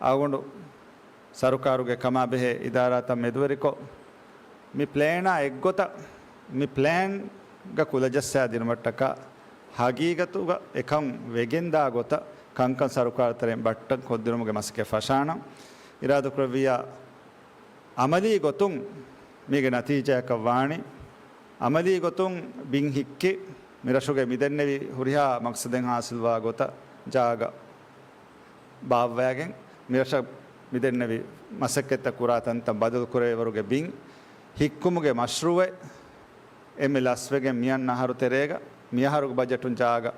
އަޅުގަނޑު ސަރުކާރުގެ ކަމާބެހޭ އިދާރާތައް މެދުވެރިކޮށް، މި ޕްލޭނާ އެއްގޮތަށް، މި ޕްލޭންގަ ކުލަޖައްސާދިނުމަށްޓަކާ، ހަގީގަތުގަ އެކަން ވެގެންދާ ގޮތަށް ކަންކަން ސަރުކާރު ތެރެއިން ބައްޓަން ކޮށްދިނުމުގެ މަސައްކަތް ފަށާނަން. އިރާދަކުރެއްވިއްޔާ އަމަލީ ގޮތުން މީގެ ނަތީޖާއަކަށް ވާނީ، އަމަލީ ގޮތުން ބިން ހިއްކި، މިރަށުގެ މިދެންނެވި ހުރިހާ މަޤްޞަދެއް ހާސިލްވާ ގޮތަށް ޖާގަ ބާއްވައިގެން، މިރަށަށް މިދެންނެވި މަސައްކަތްތައް ކުރާ ތަންތަން ބަދަލުކުރެވޭވަރުގެ ބިން ހިއްކުމުގެ މަޝްރޫއެއް އެންމެ ލަސްވެގެން މިއަންނަ އަހަރު ތެރޭގަ، މިއަހަރުގެ ބަޖެޓުން ޖާގަ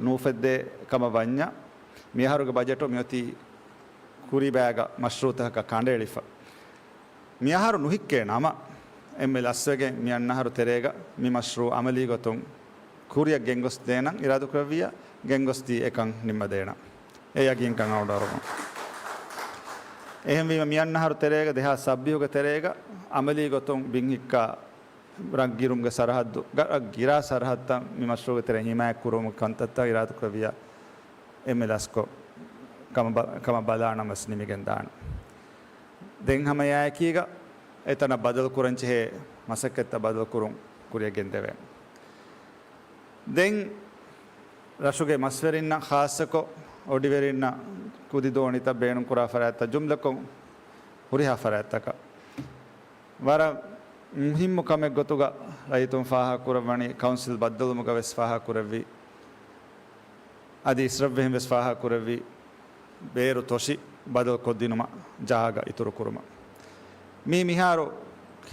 ނޫފެއްދޭ ކަމަށް ވަންޏާ، މިއަހަރުގެ ބަޖެޓު މިއޮތީ ކުރީބައިގަ މަޝްރޫއުތަކަކަށް ކަނޑައެޅިފަ. މިއަހަރު ނުހިއްކޭ ނަމަ، އެންމެ ލަސްވެގެން މިއަންނަ އަހަރު ތެރޭގަ މި މަޝްރޫއު އަމަލީ ގޮތުން ކުރިއަށް ގެންގޮސްދޭނަން އިރާދަކުރެއްވިއްޔާ، ގެންގޮސްދީ އެކަން ނިންމަދޭނަން. އެ ޔަގީންކަން އަޅުގަނޑު އަރުވަން. އެހެންވީމަ، މިއަންނަ އަހަރު ތެރޭގަ، ދެހާސް ސައްބީހުގެ ތެރޭގަ އަމަލީ ގޮތުން ބިން ހިއްކާ ރަށްގިރުމުގެ ސަރަހައްދު، ގަ-، ރަށް ގިރާ ސަރަހައްދަށް މި މަޝްރޫއުގެ ތެރެއިން ހިމާޔަތް ކުރުމުގެ ކަންތައްތައް އިރާދަކުރެއްވިއްޔާ، އެންމެ ލަސްކޮށް ކަމަށް ބަ-، ކަމަށް ބަލާނަމަސް ނިމިގެން ދާނެ. ދެން ހަމަ އެއާއެކީގަ އެތަނަށް ބަދަލު ކުރަން ޖެހޭ މަސައްކަތްތައް ބަދަލު ކުރުން ކުރިއަށް ގެންދެވޭނެ. ދެން ރަށުގެ މަސްވެރިންނަށް ޚާއްޞަކޮށް، އޮޑިވެރިންނަށް ކުދި ދޯނިތައް ބޭނުންކުރާ ފަރާތްތައް ޖުމްލަކޮށް ހުރިހާ ފަރާތްތަކަށް ވަރަށް މުހިއްމު ކަމެއް ގޮތުގަ ރައްޔިތުން ފާހަގަކުރައްވަނީ، ކައުންސިލް ބައްދަލުވުމުގަ ވެސް ފާހަގަކުރެއްވި، އަދި އިސްރަށްވެހިން ވެސް ފާހަގަކުރެއްވި، ބޭރު ތޮށި ބަދަލުކޮށްދިނުމަށް ޖާގަ އިތުރުކުރުމަށް. މީ މިހާރު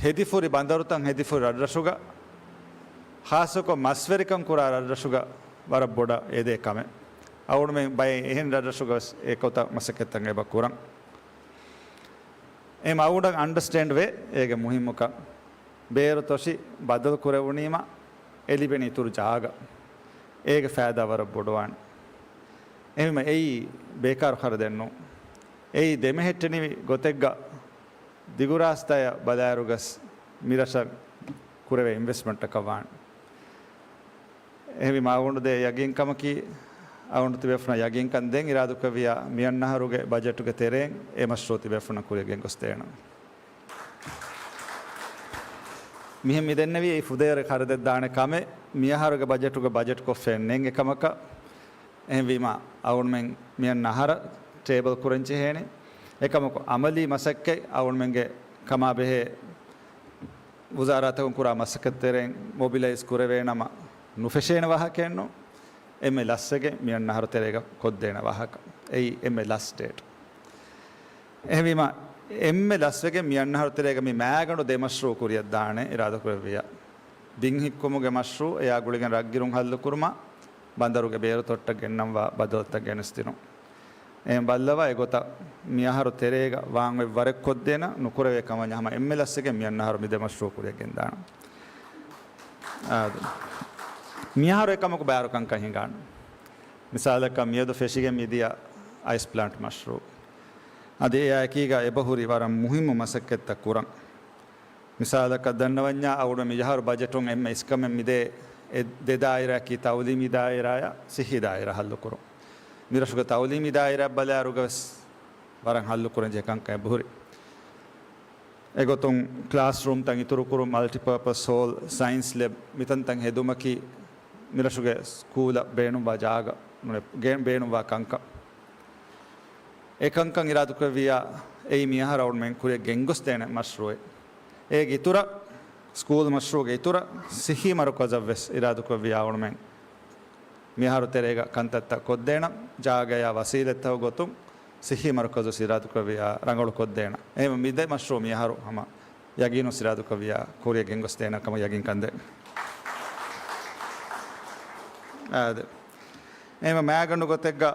ހެދިފުރި ބަނދަރުތައް ހެދިފުރި ރަށްރަށުގަ، ޚާއްޞަކޮށް މަސްވެރިކަން ކުރާ ރަށްރަށުގަ ވަރަށް ބޮޑަށް އެދޭ ކަމެއް. އަޅުގަނޑުމެން ބައެއް އެހެން ރަށްރަށުގަ ވެސް އެގޮތަށް މަސައްކަތްތައް އެބަ ކުރަން. އެ މަގުޑަށް އަންޑަސްޓޭންޑް ވޭ އޭގެ މުހިއްމުކަން. ބޭރު ތޮށި ބަދަލު ކުރެވުނީމަ އެ ލިބެން އިތުރު ޖާގަ. އޭގެ ފައިދާ ވަރަށް ބޮޑުވާނެ. އެހެންވީމަ އެއީ ބޭކާރު ޚަރަދެއް ނޫން. އެއީ ދެމެހެއްޓެނިވި ގޮތެއްގަ ދިގުރާސްތާޔަށް ބަލާއިރުގަސް މިރަށަށް ކުރެވޭ އިންވެސްޓްމަންޓަކަށް ވާނެ. އެހެންވީމަ އަޅުގަނޑު ދޭ ޔަގީންކަމަކީ، އަޅުގަނޑު ތިބޭފުޅުން ޔަގީންކަން ދޭން އިރާދަކުރެއްވިއްޔާ، މިއަންނަ އަހަރުގެ ބަޖެޓުގެ ތެރެއިން އެ މަޝްރޫއު ތިބޭފުޅުންނަށް ކުރިއަށް ގެންގޮސްދޭނަން. މިހެން މިދެންނެވީ އެއީ ފުދޭވަރެއް ޚަރަދެއް ދާނެ ކަމެއް، މިއަހަރުގެ ބަޖެޓުގަ ބަޖެޓްކޮށްފައެއް ނެތް އެކަމަކަށް. އެހެންވީމަ އަޅުގަނޑުމެން މިއަންނަ އަހަރަށް ޓޭބަލް ކުރަން ޖެހޭނެ. އެކަމަކު އަމަލީ މަސައްކަތް އަޅުގަނޑުމެންގެ ކަމާބެހޭ ވުޒާރާތަކުން ކުރާ މަސައްކަތް ތެރެއިން މޮބިލައިޒް ކުރެވޭނަމަ ނުފެށޭނެ ވާހަކައެއްނު. އެންމެ ލަސްވެގެން މިއަންނަ އަހަރު ތެރޭގަ ކޮށްދޭނެ ވާހަކަ. އެއީ އެންމެ ލަސް ޑޭޓް. އެހެންވީމަ، އެންމެ ލަސްވެގެން މިއަންނަ އަހަރު ތެރޭގަ މި މައިގަނޑު ދެ މަޝްރޫއު ކުރިއަށްދާނެ އިރާދަކުރެއްވިއްޔާ، ބިން ހިއްކުމުގެ މަޝްރޫއު، އެއާ ގުޅިގެން ރަށްގިރުން ހައްލުކުރުމަށް، ބަނދަރުގެ ބޭރު ތޮށްޓަށް ގެންނަންވާ ބަދަލުތައް ގެނެސްދިނުން. އެހެން ބައްލަވާ އެގޮތަށް މިއަހަރު ތެރޭގަ ވާން އޮތް ވަރެއް ކޮށްދޭނަން، ނުކުރެވޭ ކަމަށް ހަމަ އެންމެ ލަސްވެގެން މިއަންނަ އަހަރު މި ދެ މަޝްރޫއު ކުރިއަށް ގެންދާނަން. އާދެ. މިއަހަރު އެކަމަކު ބާރުކަންކަން ހިނގާނެ. މިސާލަކަށް މިއަދު ފެށިގެން މިދިޔަ އައިސް ޕްލާންޓް މަޝްރޫއު. އަދި އެއާއެކީގަ އެބަހުރި ވަރަށް މުހިއްމު މަސައްކަތްތައް ކުރަން. މިސާލަކަށް ދަންނަވަންޏާ އަޅުގަނޑު މިޖަހަރު ބަޖެޓުން އެންމެ އިސްކަމެއް މިދޭ އެ ދެ ދާއިރާއަކީ ތައުލީމީ ދާއިރާޔާ ސިއްހީ ދާއިރާ ހައްލުކުރުން. މިރަށުގެ ތައުލީމީ ދާއިރާ ބަލާއިރުގަވެސް ވަރަށް ހައްލުކުރަންޖެހޭ ކަންކަން އެބަހުރި. އެގޮތުން ކްލާސްރޫމްތައް އިތުރުކުރުން، މަލްޓިޕާޕަސް ހޯލް، ސައިންސް ލެބް، މިތަންތަން ހެދުމަކީ މިރަށުގެ ސްކޫލަށް ބޭނުންވާ ޖާގަ، ގެ-، ބޭނުންވާ ކަންކަން. އެ ކަންކަން އިރާދަކުރެއްވިއްޔާ، އެއީ މިއަހަރު އަޅުމެން ކުރިއަށް ގެންގޮސްދޭނެ މަޝްރޫއެއް. އޭގެ އިތުރަށް، ސްކޫލް މަޝްރޫއުގެ އިތުރަށް، ސިއްހީ މަރުކަޒަށްވެސް އިރާދަކުރެއްވިއްޔާ އަޅުމެން މިއަހަރު ތެރޭގަ ކަންތައްތައް ކޮށްދޭނަން، ޖާގަޔާ ވަސީލަތްތަކުގެ ގޮތުން ސިއްހީ މަރުކަޒު އިރާދަކުރެއްވިއްޔާ ރަނގަޅު ކޮށްދޭނަން. އެހެންވެ މި ދެ މަޝްރޫއު މިއަހަރު ހަމަ ޔަގީނު އިރާދަކުރެއްވިއްޔާ ކުރިއަށް ގެންގޮސްދޭނަން ކަމަށް ޔަގީން ކަންދޭން. އާދެ. އެހެންވެ މާގަނޑު ގޮތެއްގަ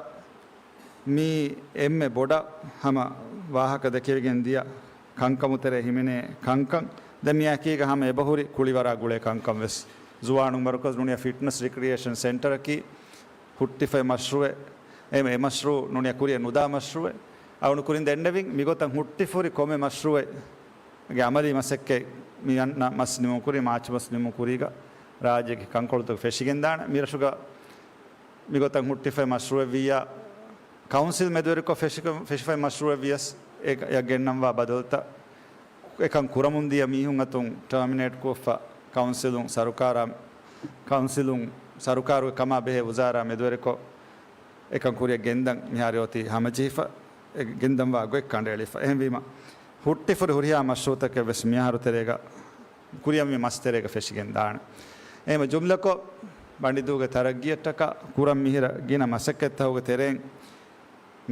މީ އެންމެ ބޮޑަށް ހަމަ ވާހަކަ ދެކެވިގެން ދިޔަ ކަންކަމު ތެރޭ ހިމެނޭ ކަންކަން. ދެން މިއާ އެކީގަ ހަމަ އެބަހުރި ކުޅިވަރާ ގުޅޭ ކަންކަން ވެސް. ޒުވާނުން މަރުކަޒު ނޫނީ ފިޓްނަސް ރިކްރިއޭޝަން ސެންޓަރަކީ ހުއްޓިފައި މަޝްރޫއެއް. އެ، އެ މަޝްރޫއު ނޫނީ ކުރިއަށް ނުދާ މަޝްރޫއެއް. އަޅުގަނޑު ކުރިން ދެންނެވިން މިގޮތަށް ހުއްޓިފަހުރި ކޮންމެ މަޝްރޫއެއްގެ އަމަލީ މަސައްކަތް މި އަންނަ މަސް ނިމުން ކުރި، މާޗް މަސް ނިމުން ކުރީގަ ރާއްޖޭގެ ކަންކޮޅުތަކުގަ ފެށިގެންދާނެ. މިރަށުގަ މިގޮތަށް ހުއްޓިފައި މަޝްރޫއެއް ވިއްޔާ، ކައުންސިލް މެދުވެރިކޮށް ފެށި-، ފެށިފައި މަޝްރޫއެއް ވިޔަސް، އެ އަށް ގެންނަންވާ ބަދަލުތައް އެކަން ކުރަމުން ދިޔަ މީހުން އަތުން ޓާމިނޭޓް ކޮށްފަ، ކައުންސިލުން ސަރުކާރާ، ކައުންސިލުން ސަރުކާރުގެ ކަމާ ބެހޭ ވުޒާރާ މެދުވެރިކޮށް، އެކަން ކުރިއަށް ގެންދަން މިހާރު އޮތީ ހަމަޖެހިފަ، އެ ގެންދަންވާ ގޮތް ކަނޑައެޅިފަ. އެހެންވީމަ، ހުއްޓިފަހުރި ހުރިހާ މަޝްރޫއުތަކެއް ވެސް މިއަހަރު ތެރޭގަ ކުރިއަށް މި މަސް ތެރޭގަ ފެށިގެން ދާނެ. އެހެންވެ ޖުމްލަކޮށް، ބަނޑިދޫގެ ތަރައްގީއަށްޓަކާ ކުރަން މިހިރަ ގިނަ މަސައްކަތްތަކުގެ ތެރެއިން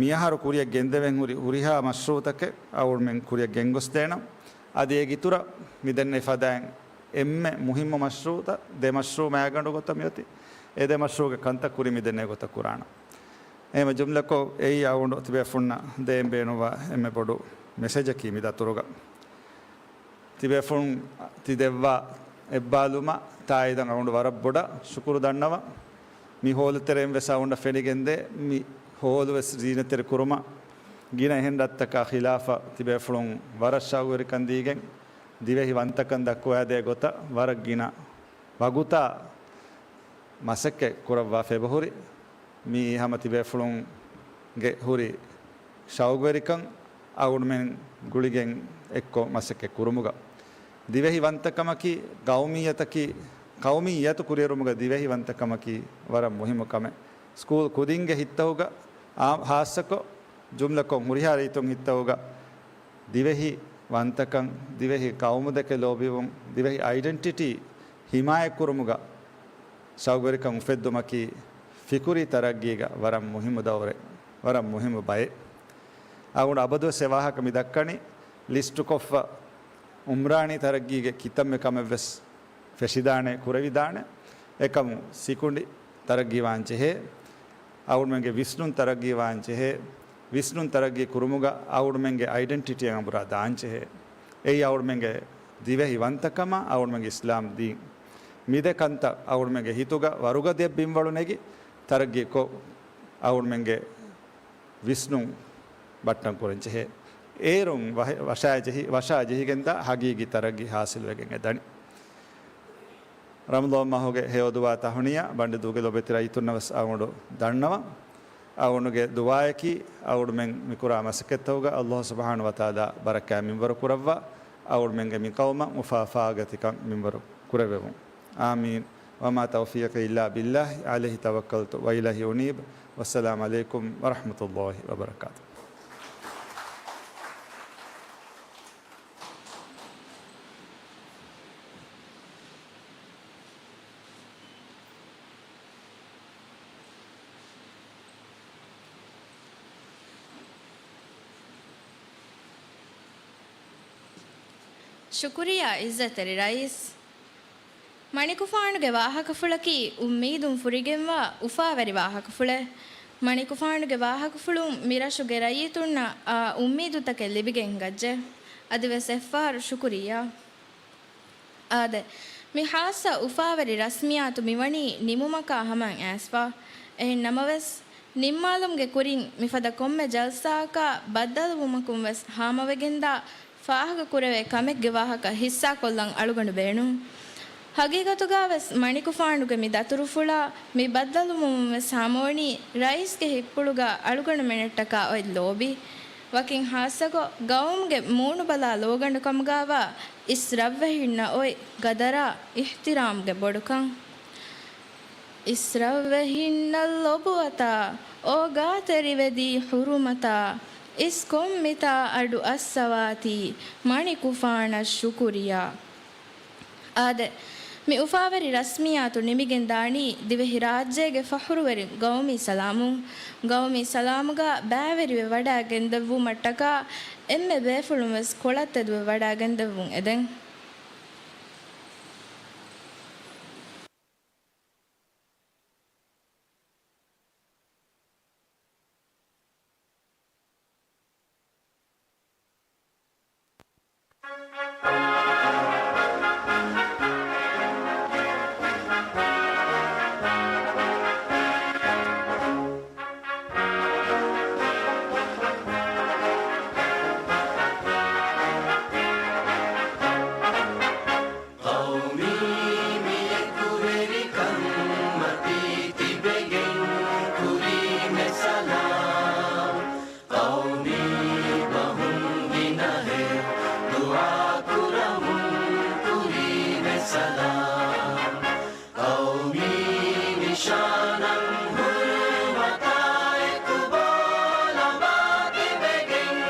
މިއަހަރު ކުރިއަށް ގެންދެވެން ހުރި ހުރިހާ މަޝްރޫއުތަކެއް އަޅުގަނޑުމެން ކުރިއަށް ގެންގޮސްދޭނަން. އަދި އޭގެ އިތުރަށް މިދެންނެވި ފަދައިން އެންމެ މުހިއްމު މަޝްރޫއުތައް، ދެ މަޝްރޫއު މާގަނޑު ގޮތަށް މިއޮތީ، އެ ދެ މަޝްރޫއުގެ ކަންތައް ކުރިން މިދެންނެވި ގޮތަށް ކުރާނަން. އެހެންވެ ޖުމްލަކޮށް، އެއީ އަޅުގަނޑު ތިބޭފުޅުންނަށް ދޭން ބޭނުންވާ އެންމެ ބޮޑު މެސެޖަކީ މި ދަތުރުގަ. ތިބޭފުޅުން ތި ދެއްވާ އެއްބާލުމަށް ތާއީދަށް އަޅުގަނޑު ވަރަށް ބޮޑަށް ޝުކުރު ދަންނަވަން. މި ހޯލު ތެރެއިން ވެސް އަޅުގަނޑަށް ފެނިގެންދޭ، މި ހޯލު ވެސް ޒީނަތްތެރި ކުރުމަށް ގިނަ އެހެން ރަށްތަކާ ޚިލާފަށް ތިބޭފުޅުން ވަރަށް ޝައުގުވެރިކަން ދީގެން، ދިވެހި ވަންތަކަން ދައްކަވާދޭ ގޮތަށް ވަރަށް ގިނަ ވަގުތާ މަސައްކަތް ކުރައްވާފަ އެބަހުރި. މި ހަމަ ތިބޭފުޅުންގެ ހުރި ޝައުގުވެރިކަން އަޅުގަނޑުމެން ގުޅިގެން އެއްކޮށް މަސައްކަތް ކުރުމުގަ، ދިވެހި ވަންތަކަމަކީ، ޤައުމިއްޔަތަކީ، ޤައުމިއްޔަތު ކުރިއެރުމުގަ ދިވެހި ވަންތަކަމަކީ ވަރަށް މުހިއްމު ކަމެއް. ސްކޫލް ކުދިންގެ ހިތްތަކުގަ، އާ، ޚާއްޞަކޮށް، ޖުމްލަކޮށް ހުރިހާ ރީތުން ހިތްތަކުގަ ދިވެހި ވަންތަކަން، ދިވެހި ޤައުމުދެކެ ލޯބިވުން، ދިވެހި އައިޑެންޓިޓީ ހިމާޔަތްކުރުމުގަ ޝައުގުވެރިކަން އުފެއްދުމަކީ ފިކުރީ ތަރައްގީގަ ވަރަށް މުހިއްމު ދައުރެއް، ވަރަށް މުހިއްމު ބައެއް. އަޅުގަނޑު އަބަދުވެސް އެ ވާހަކަ މި ދައްކަނީ ލިސްޓުކޮށްފަ އުމްރާނީ ތަރައްގީގެ ކިތަންމެ ކަމެއްވެސް ފެށިދާނެ، ކުރެވިދާނެ. އެކަމު ސިކުނޑި ތަރައްގީވާން ޖެހޭ. އަޅުގަނޑުމެންގެ ވިސްނުން ތަރައްގީވާން ޖެހޭ. ވިސްނުން ތަރައްގީ ކުރުމުގަ އަޅުގަނޑުމެންގެ އައިޑެންޓިޓީއަށް އަނބުރާ ދާން ޖެހޭ. އެއީ އަޅުގަނޑުމެންގެ ދިވެހި ވަންތަކަމާ އަޅުގަނޑުމެންގެ އިސްލާމް ދީން. މި ދެ ކަންތައް އަޅުގަނޑުމެންގެ ހިތުގަ ވަރުގަދަޔަށް ބިންވަޅު ނެގި ތަރައްގީކޮށް، އަޅުގަނޑުމެންގެ ވިސްނުން ބައްޓަން ކުރަން ޖެހޭ. އޭރުން ވަހެ-، ވަށާ ޖެހި-، ވަށާ ޖެހިގެންދާ ހަގީގީ ތަރައްގީ ހާސިލުވެގެން އެ ދަނީ. ރަމަޟާން މަހުގެ ހެޔޮ ދުވާ ތަހުނިޔާ ބަނޑިދޫގެ ލޮބެތި ރައްޔިތުންނަށް ވެސް އަޅުގަނޑު ދަންނަވަން. އަޅުގަނޑުގެ ދުޢާއަކީ، އަޅުގަނޑުމެން މިކުރާ މަސައްކަތްތަކުގަ ﷲ ސުބްޙާނަހޫ ވަތަޢާލާ ބަރަކާތް މިންވަރު ކުރައްވާ، އަޅުގަނޑުމެންގެ މި ޤައުމަށް އުފާ އުފާގަތިކަން މިންވަރު ކުރެއްވެވުން. އާމީން. وما توفيقي إلا بالله عليه توكلت وإليه أنيب. والسلام عليكم ورحمة الله وبركاته. ޝުކުރިއްޔާ ޢިއްޒަތްތެރި ރައީސް. މަނިކުފާނުގެ ވާހަކަފުޅަކީ އުއްމީދުން ފުރިގެންވާ އުފާވެރި ވާހަކަފުޅެއް. މަނިކުފާނުގެ ވާހަކަފުޅުން މިރަށުގެ ރައްޔިތުންނަށް އާ އުއްމީދުތަކެއް ލިބިގެން ހިނގައްޖެ. އަދިވެސް އެއްފަހަރު ޝުކުރިއްޔާ. އާދެ، މި ޚާއްޞަ އުފާވެރި ރަސްމިއްޔާތު މިވަނީ ނިމުމަކާ ހަމައަށް އައިސްފަ. އެހެން ނަމަވެސް، ނިންމާލުމުގެ ކުރިން މިފަދަ ކޮންމެ ޖަލްސާއަކާ ބައްދަލުވުމަކުން ވެސް ހާމަވެގެންދާ ފާހަގަކުރެވޭ ކަމެއްގެ ވާހަކަ ޙިއްޞާކޮށްލަން އަޅުގަނޑު ބޭނުން. ހަގީގަތުގަވެސް މަނިކުފާނުގެ މި ދަތުރުފުޅާ މި ބައްދަލުވުމުންވެސް ހާމަވަނީ ރައީސްގެ ހިތްޕުޅުގަ އަޅުގަނޑުމެނަށްޓަކާ އޮތް ލޯބި. ވަކިން ހާއްސަކޮށް ގައުމުގެ މޫނުބަލާ ލޯގަނޑުކަމުގަވާ އިސް ރަށްވެހިންނަށް އޮތް ގަދަރާ އިޙްތިރާމްގެ ބޮޑުކަން. އިސް ރަށްވެހިންނަށް ލޮބުވަތާ، އޯގާތެރިވެދީ ޙުރުމަތާ، އިސް ކޮންމިތާ އަޑު އައްސަވާތީ މަނިކުފާނަށް ޝުކުރިޔާ. އާދެ، މި އުފާވެރި ރަސްމިއްޔާތު ނިމިގެން ދާނީ ދިވެހިރާއްޖޭގެ ފަޚުރުވެރި ގައުމީ ސަލާމުން. ގައުމީ ސަލާމުގަ ބައިވެރިވެ ވަޑައިގެންދެއްވުމަށްޓަކާ އެންމެ ބޭފުޅުންވެސް ކޮޅަށް ތެދުވެ ވަޑައިގެންދެއްވުން އެދެން. ޤައުމީ މި އެކުވެރިކަން މަތީ ތިބެގެން ކުރީމެ ސަލާމް. ޤައުމީ ބަހުން ގިނަހެޔޮ ދުޢާ ކުރަމުން ކުރީމެ ސަލާމް. ޤައުމީ ނިޝާނަށް ހުރުމަތާ އެކު ބޯލަމާ ތިބެގެން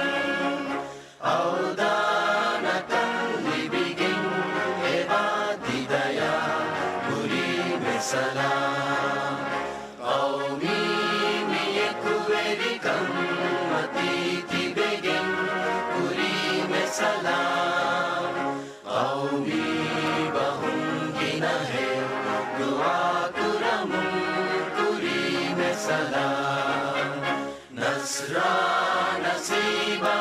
އަވްދާނަކަން ލިބިގެން އެބާ ތިދަޔާ ކުރީމެ ސަލާމް. ޤައުމީ މި އެކުވެރިކަން މަތީ ތިބެގެން ކުރީމެ ސަލާމް. ޤައުމީ ބަހުން ގިނަހެޔޮ ދުޢާ ކުރަމުން ކުރީމެ ސަލާމް. ނަޞްރާ ނަސީބާ